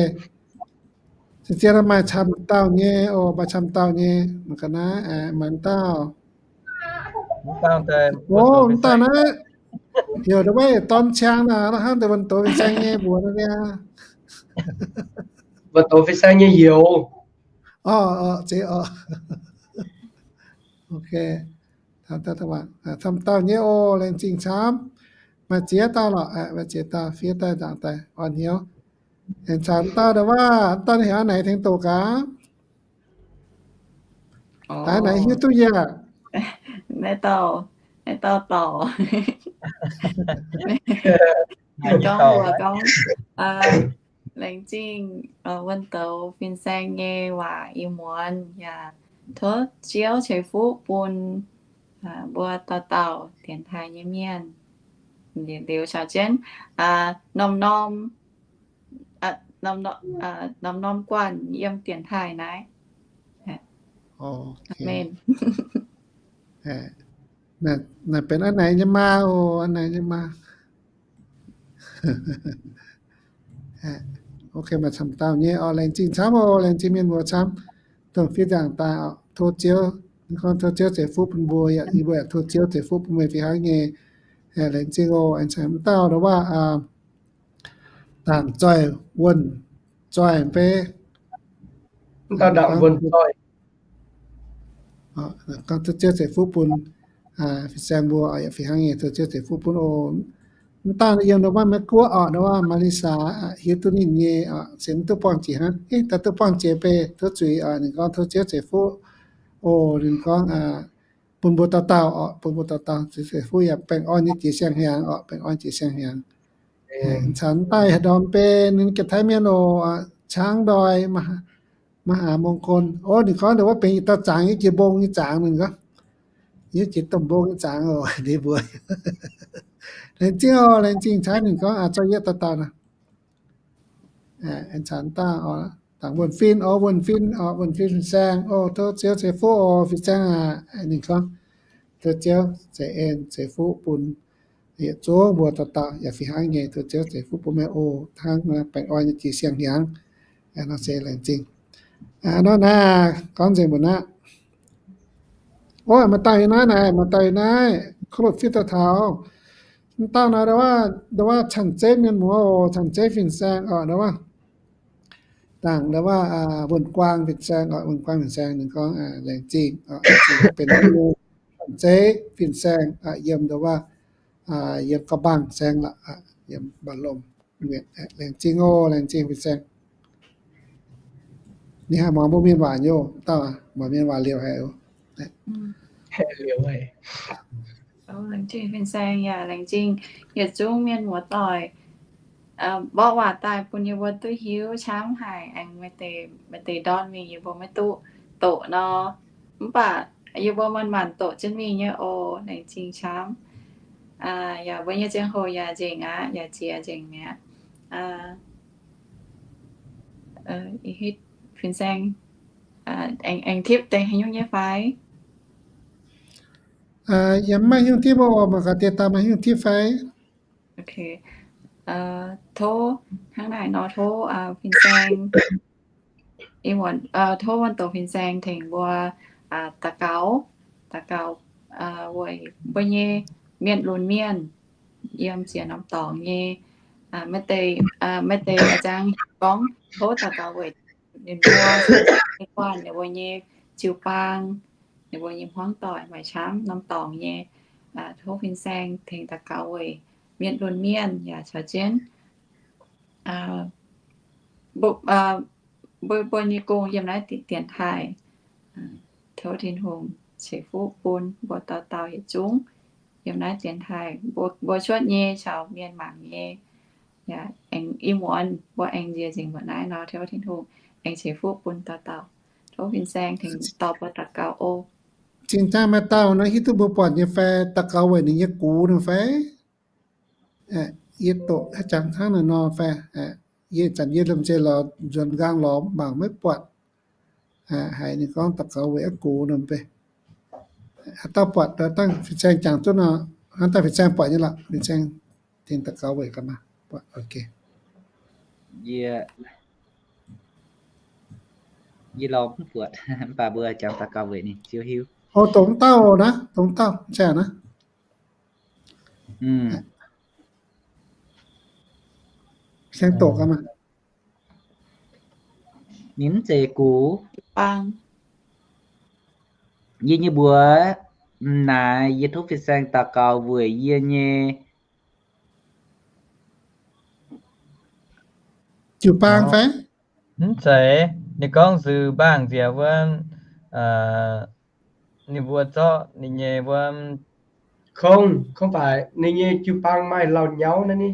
se zien maaih camv dauh nyei oc, maaih camv dauh nyei mangc gaax naaiv, maanc dauh. Ov, dauh naaiv heuc nduov waac Dorn Ciang naaic, hnangv deix wuonh douz fin-saeng nyei mbuox naaiv. Wuonh douz fin-saeng nyei youz. Oc, zeiz oc. Ok, camv dauh nyei oc, laengz zingh camv. Maaih ziex dauh lorqc, maaih ziex dauh fiev daaih nzaangc daaih orn hnyouv. Aengx caux dauh nduov waac, dauh naaiv heuc naaic tengx doqc gaax. Daaih naaic hiuv duqv yaac. Naaiv dauh, naaiv dauh dorc. Gorngv mbuox gorngv, laengz zingh wuonh douz fin-saeng nyei waac ih muonz yaac tov Ziouv ceix fuqv bun mbuo dauh dauh dienx taaih nyei mienh. Liuz caux jienv norm-norm, norm-norm guanh yiem dienx taaih naaiv. Aamen. Naaiv benx a'naaic nyei maa oc, a'naaic nyei maa. Ok, maaih camv dauh nyei oc, laengz zingh camv oc, laengz zingh mienh muoz camv, dongh fiev nzaangc daaih oc, tov Ziouv, ninh gorngv tov Ziouv ceix fuqv bun mbuo, yaac yie mbuo yaac tov Ziouv ceix fuqv bun meih fih hnangv nyei. Laengz zingh oc. Aengx caux dauh nduov waac, dangc zoih wuonh zoih mv bei. Gorngv tov Ziouv ceix fuqv bun fin-saeng mbuo, yaac fih hnangv nyei tov Ziouv ceix fuqv bun oc. Mv dangh yiem nduov waac Meiv Guoqv oc, nduov waac Malaysia, hiuv duqv ninh nyei oc, se mv duqv buangh jiex hnangv. Daaih duqv buangh jiex bei tov zuiz oc. Ninh gorngv tov Ziouv ceix fuqv oc. Ninh gorngv bun mbuo dauh dauh oc, bun mbuo dauh dauh ceix fuqv yaac baengh orn nyei jiex siang-hnyangx oc, baengh orn jiex siang-hnyangx. Caux daaih haaix ndorm benx ninh ganh taaih mienh oc, Qangx Ndoih, มหา มงคล. Ov, ninh gorngv ninh wuov benx yietc dauh zangx, yie jiex mbong nyei zangx, ninh gorngv. Yie jiex domh mbong nyei zangx oc, ninh mbuo. Laengz zingh oc, laengz zingh caux ninh gorngv, zorqv yietc dauh dauh nor. Caux daaih dangc wuonh fin oc, wuonh fin oc, wuonh fin fin-saeng oc, tov Ziouv ceix fuqv oc, fin-saeng aac. Ninh gorngv, tov Ziouv ceix en ceix fuqv bun yietc zungv mbuo dauh dauh yaac fih hnangv nyei, tov Ziouv ceix fuqv bun meih oc, hnangv baengh orn nyei jiex siang-hnyangx. Nor se laengz zingh. Nor naaiv gorngv nzengc mbuo naaiv. Ov, maaih dauh yiem naaiv naaic, maaih dauh yiem naaiv, kuv lopv fiev daaih taux. Mv dauh naaiv nduov waac, nduov waac Cang Zeiv mienh muoz oc, Cang Zeiv fin-saeng oc, nduov waac. Dangc nduov waac Wuonh Guaang fin-saeng oc, Wuonh Guaang fin-saeng ninh gorngv laengz zingh oc, benx Cang Zeiv fin-saeng yiem nduov waac, yiem Gau Bang saeng lorqc, yiem Mbaa Lomh. Laengz zingh oc, laengz zingh fin-saeng. Ninh haih muangx mbuo mienh waac nyei oc, dauh muangx mienh waac liouh haic oc. Laengz zingh fin-saeng yaac laengz zingh yietc zungv mienh muoz-doic mborqv waac daaih bun yie mbuo duqv hiuv camv haic. Aengx maaih deix ndorn mingh yie mbuo maiv duqv doqc nor, mv baac yie mbuo manc-manc doqc jienv mingh nyei oc. Laengz zingh camv. Yaac mbuo nyei ziangh hoc yaac nzengc aqv, yaac ziex nzengc mi'aqv. Fin-saeng aengx tipv deix haaix nyungc nyei fai? Yie mv maaih haaix nyungc tipv oc. Mangc gaax deix daaih maaih haaix nyungc tipv fai? Tov hnangv naaic nor, tov fin-saeng, tov wuonh doqc fin-saeng tengx mbuo daux gaux, daux gaux weic mbuo nyei mienh lunx mienh yiem ziex norm dorngx nyei, maaih deix a'jang gorngv tov daux gaux weic ninh mbuo, ninh mbuo nyei jiu-baang, ninh mbuo nyei hmuangv doic, maaih camv norm dorngx nyei. Tov fin-saeng tengx daux gaux weic mienh lunx mienh yaac caux jienv mbuo, mbuo nyei gong yiem naaiv dienx taaih. Tov Tin-Hungh ceix fuqv bun mbuo dauh dauh yietc zungv yiem naaiv dienx taaih, mbuo cuotv nyei caux mienh mangc nyei. Aengx ih muonz mbuo aengx nziex nzengc mbuoqc naaiv nor, tov Tin-Hungh aengx ceix fuqv bun dauh dauh. Tov fin-saeng tengx dorh mbuo daux gaux oc. Zinh ndaangc maaih dauh nor hiuv duqv mbuo buatc nyei fai, daux gaux weic ninh nyei gux nor fai? Yie doqc haaix jangx hnangv naaic nor fai? Yie zanc yie lomh nzoih lorz nzuonx nqaang lorz mangc maiv buatc. Haiz ninh gorngv daux gaux weic aqv gux nor mv bei. Haaix dauh buatc daaih dangh fin-saeng jangx duqv nor, hnangv daaih fin-saeng buatc nyei lorqc, fin-saeng tengx daux gaux weic ga'naaiv buatc. Yie, yie lorz mv buatc, mv baac mbuo jangx daux gaux weic ninh ziouc hiuv. O, dongh dauh naaiv, dongh dauh fin-saeng naaiv. Fin-saeng doqc ga'naaiv. Ninh mv zeiz gux. Yie nyei mbuox, m'naaiv yie tov fin-saeng daux gaux weic yie nyei jiu-baang fai? Mv zeiz, ninh gorngv nziex mbaangh nziex wuov, ninh mbuo zorqv ninh nyei wuov, kongv, kongv baac ninh nyei jiu-baang maaih lauh nyauv naaiv ni.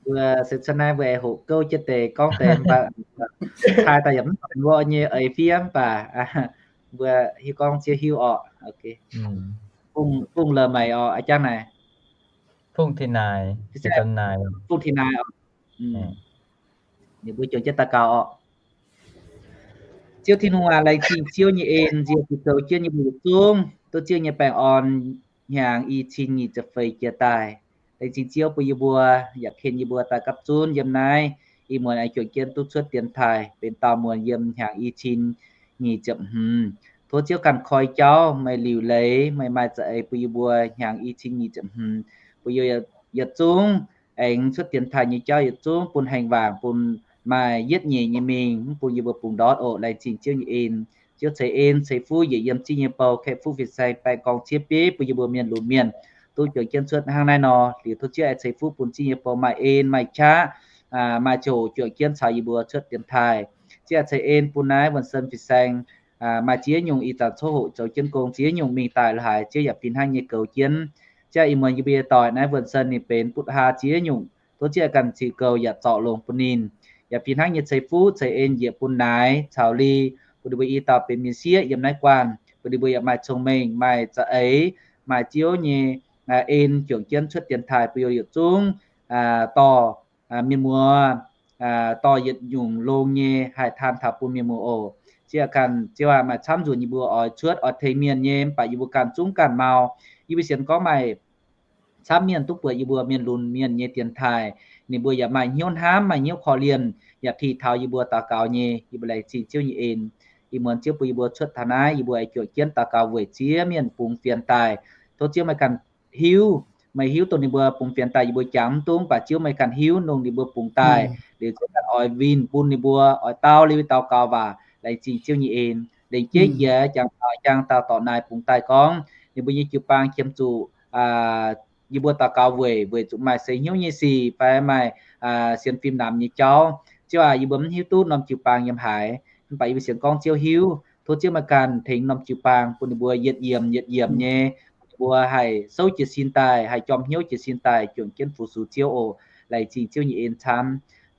Mbuo se caux naaiv mbuo aengx hoqc gouv jienv deix gorngv deix mv baac taaih daaih yaac mv baac mbuo nyei eix fiev mv baac mbuo hiuv gorngv ziex hiuv orqc. Bungx la'maix orqc, a'jangv naaic. Bungx tih naaic, bungx tih naaic orqc. Ninh mbuo juangc jienv daux gaux orqc. Ziouv Tin-Hungh aac, laengz zingh Ziouv nyei en nziex bun zoux jienv nyei mbuo yietc zungv duqv Ziouv nyei baengh orn hnyangx i cin nyic ziepc feix jiex daaih. Laengz zingh Ziouv bun yie mbuo yaac ken yie mbuo daaih gapv zunv yiem naaiv. Ih muonz aengx juangc jienv duqv cuotv dienx taaih benx daauh muonz yiem hnyangx i cin nyic ziepc hmz. Tov Ziouv ganh koi jauv, meih liuc leiz, meih maaih za'eix bun yie mbuo hnyangx i cin nyic ziepc hmz, bun yie yietc zungv aengx cuotv dienx taaih nyei jauv yietc zungv bun haengh waangc, bun maaih yietv nyeic nyei mingh, mv bun yie mbuo bungx ndortv oc. Laengz zingh Ziouv nyei en. Ziouv ceix en ceix fuqv yietc yiem zingh nyei bou, kaeqv fuqv fin-saeng baengh gorngv ciev bieiv bun yie mbuo mienh lunx mienh duqv juangc jienv cuotv hnangv naaiv nor. Liuz tov Ziouv aengx ceix fuqv bun zingh nyei bou maaih en maaih qaqv, maaih ziangh hoc juangc jienv caux yie mbuo cuotv dienx taaih. Ziouv aengx ceix en bun naaiv Wuonh Sen fin-saeng maaih ziex nyungc ih zanc coqv hoqc zoux jienv gong ziex nyungc mingh daaih la'haaix, Ziouv yaac fih hnangv nyei goux jienv. Ziouv ih muonz yie mbuo nyei doic naaiv Wuonh Sen ninh benx butv haa ziex nyungc. Tov Ziouv ganh ziux goux yaac zorc longx bun ninh, yaac fih hnangv nyei ceix fuqv ceix en njiec bun naaic caux li, bun ninh mbuo i dauh benx mienh sieqv yiem naaiv guanh, bun ninh mbuo yaac maaih cong-mengh, maaih za'eix, maaih Ziouv nyei en juangc jienv cuotv dienx taaih bun yie mbuo yietc zungv dorh mienh muoz, dorh yietc nyungc longx nyei haih taan taux bun mienh muoz oc. Ziouv ganh, Ziouv aac, maaih camv nzunc yie mbuo oix cuotv oix tengx mienh nyei, mv baac yie mbuo ganh zungv ganh mau. Yie mbuo sienx gorngv maaih camv mienh duqv buatc yie mbuo mienh lunx mienh nyei dienx taaih, ninh mbuo yaac maaih hnyouv hnamv, maaih hnyouv korv-lienh, yaac pih taux yie mbuo daux gaux nyei. Yie mbuo laengz zingh Ziouv nyei en. Ih muonz Ziouv bun yie mbuo cuotv taux naaiv, yie mbuo aengx juangc jienv daux gaux weic ziex mienh bungx fienx daaih. Tov Ziouv meih ganh hiuv, meih hiuv dongh ninh mbuo bungx fienx daaih yie mbuo jangx mv duqv, mv baac Ziouv meih ganh hiuv nongh ninh mbuo bungx daaih. Liuz Ziouv ganh oix winh bun ninh mbuo, oix dau liuz daux gaux waac. Laengz zingh Ziouv nyei en. Lengc jeiv jiex jangx taux jangx dauh dorc naaic bungx daaih gorngv ninh mbuo nyei jiu-baang qiemx zuqc yie mbuo daux gaux weic, weic zuqc maaih seix hnyouv nyei sic fai maaih sienx fim namx nyei jauv. Ziouv aac, yie mbuo mv hiuv duqv norm jiu-baang yiem haaix, mv baac yie mbuo sienx gorngv Ziouv hiuv. Tov Ziouv maaih ganh tengx norm jiu-baang bun ninh mbuo yietc yiemc yietc yiemc nyei, bun ninh mbuo haih souv jiez sin daaih, haih jorm hnyouv jiez sin daaih juangc jienv fu-sux Ziouv oc. Laengz zingh Ziouv nyei en camv.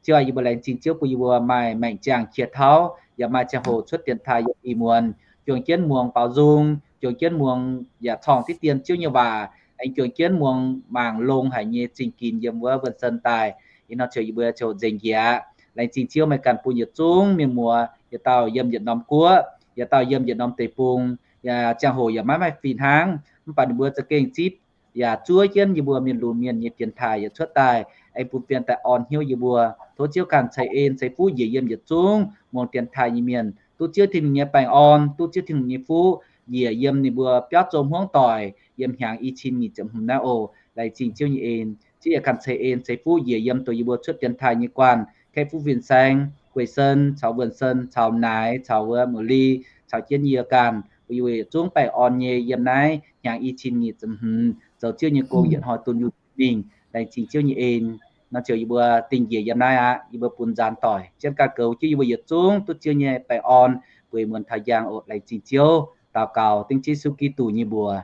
Ziouv aac, yie mbuo laengz zingh Ziouv bun yie mbuo maaih maengc ziangh qiex tauv, yaac maaih ziangh hoc cuotv dienx taaih yiem ih muonz, juangc jienv muangx baaux nzung, juangc jienv muangx yaac corngh diqv dien Ziouv nyei waac, aengx juangc jienv muangx mangc longx haic nyei zingh ginx yiem wuov Wuonh Sen daaih. Ih hnoi ziouc yie mbuo ziouc nzengc njiec aqv. Laengz zingh Ziouv meih ganh bun yietc zungv mienh muoz, yietc dauh yiem yietc norm guoqv, yietc dauh yiem yietc norm deic-bung, yaac ziangh hoc yaac maiv maaih fih hnangv, mv baac ninh mbuo za'gengh zipv yaac zuov jienv yie mbuo mienh lunx mienh nyei dienx taaih yaac cuotv daaih, aengx bun fienx daaih orn hnyouv yie mbuo. Tov Ziouv ganh ceix en ceix fuqv njiec yiem yietc zungv muangx dienx taaih nyei mienh, duqv Ziouv Tin-Hungh nyei baengh orn, duqv Ziouv Tin-Hungh nyei fuqv njiec yiem ninh mbuo biauv zoux hmuangv doic yiem hnyangx i cin nyic ziepc hmz naaiv oc. Laengz zingh Ziouv nyei en. Ziouv yaac ganh ceix en ceix fuqv njiec yiem dongh yie mbuo cuotv dienx taaih nyei guanh, kaeqv fuqv fin-saeng, Guei Sen caux Wuonh Sen caux Naaic caux wuov Muoz-Li caux jienv yie ganh, bun yie mbuo yietc zungv baengh orn nyei yiem naaiv hnyangx i cin nyic ziepc hmz zoux Ziouv nyei gong yietc hnoi dunh yunh mingh. Laengz zingh Ziouv nyei en. Nor ziouc yie mbuo dingh njiec yiem naaiv aqv. Yie mbuo bun nzaanx doic jienv ganh goux jienv yie mbuo yietc zungv duqv Ziouv nyei baengh orn, bueix muonz taux njang oc. Laengz zingh Ziouv. Daux gaux dengv Yesu Giduc nyei mbuox.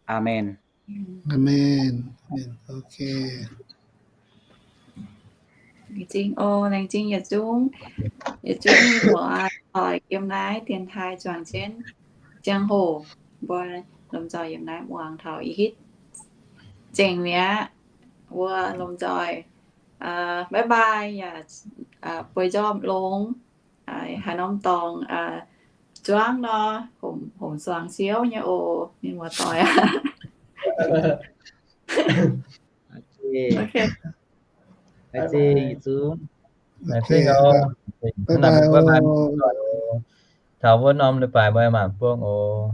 Aamen. Aamen. Aamen. Ok. Laengz zingh oc, laengz zingh yietc zungv, yietc zungv mienh muoz doic yiem naaiv dienx taaih zuangx jienv. Ziangh hoc mbuo lomh nzoih yiem naaiv muangx taux ih hitv zengc mi'aqv. Mbuo lomh nzoih bye bye yaac bueix njormh longx. Haaix norm dorngx zuangv nor, hongx zuangx siouv nyei oc, mienh muoz doic aqv. Ok. Laengz zingh yietc zungv. Laengz zingh oc. Bye bye oc. Taux wuov norm leiz-baaix mbuo mangc buangv oc.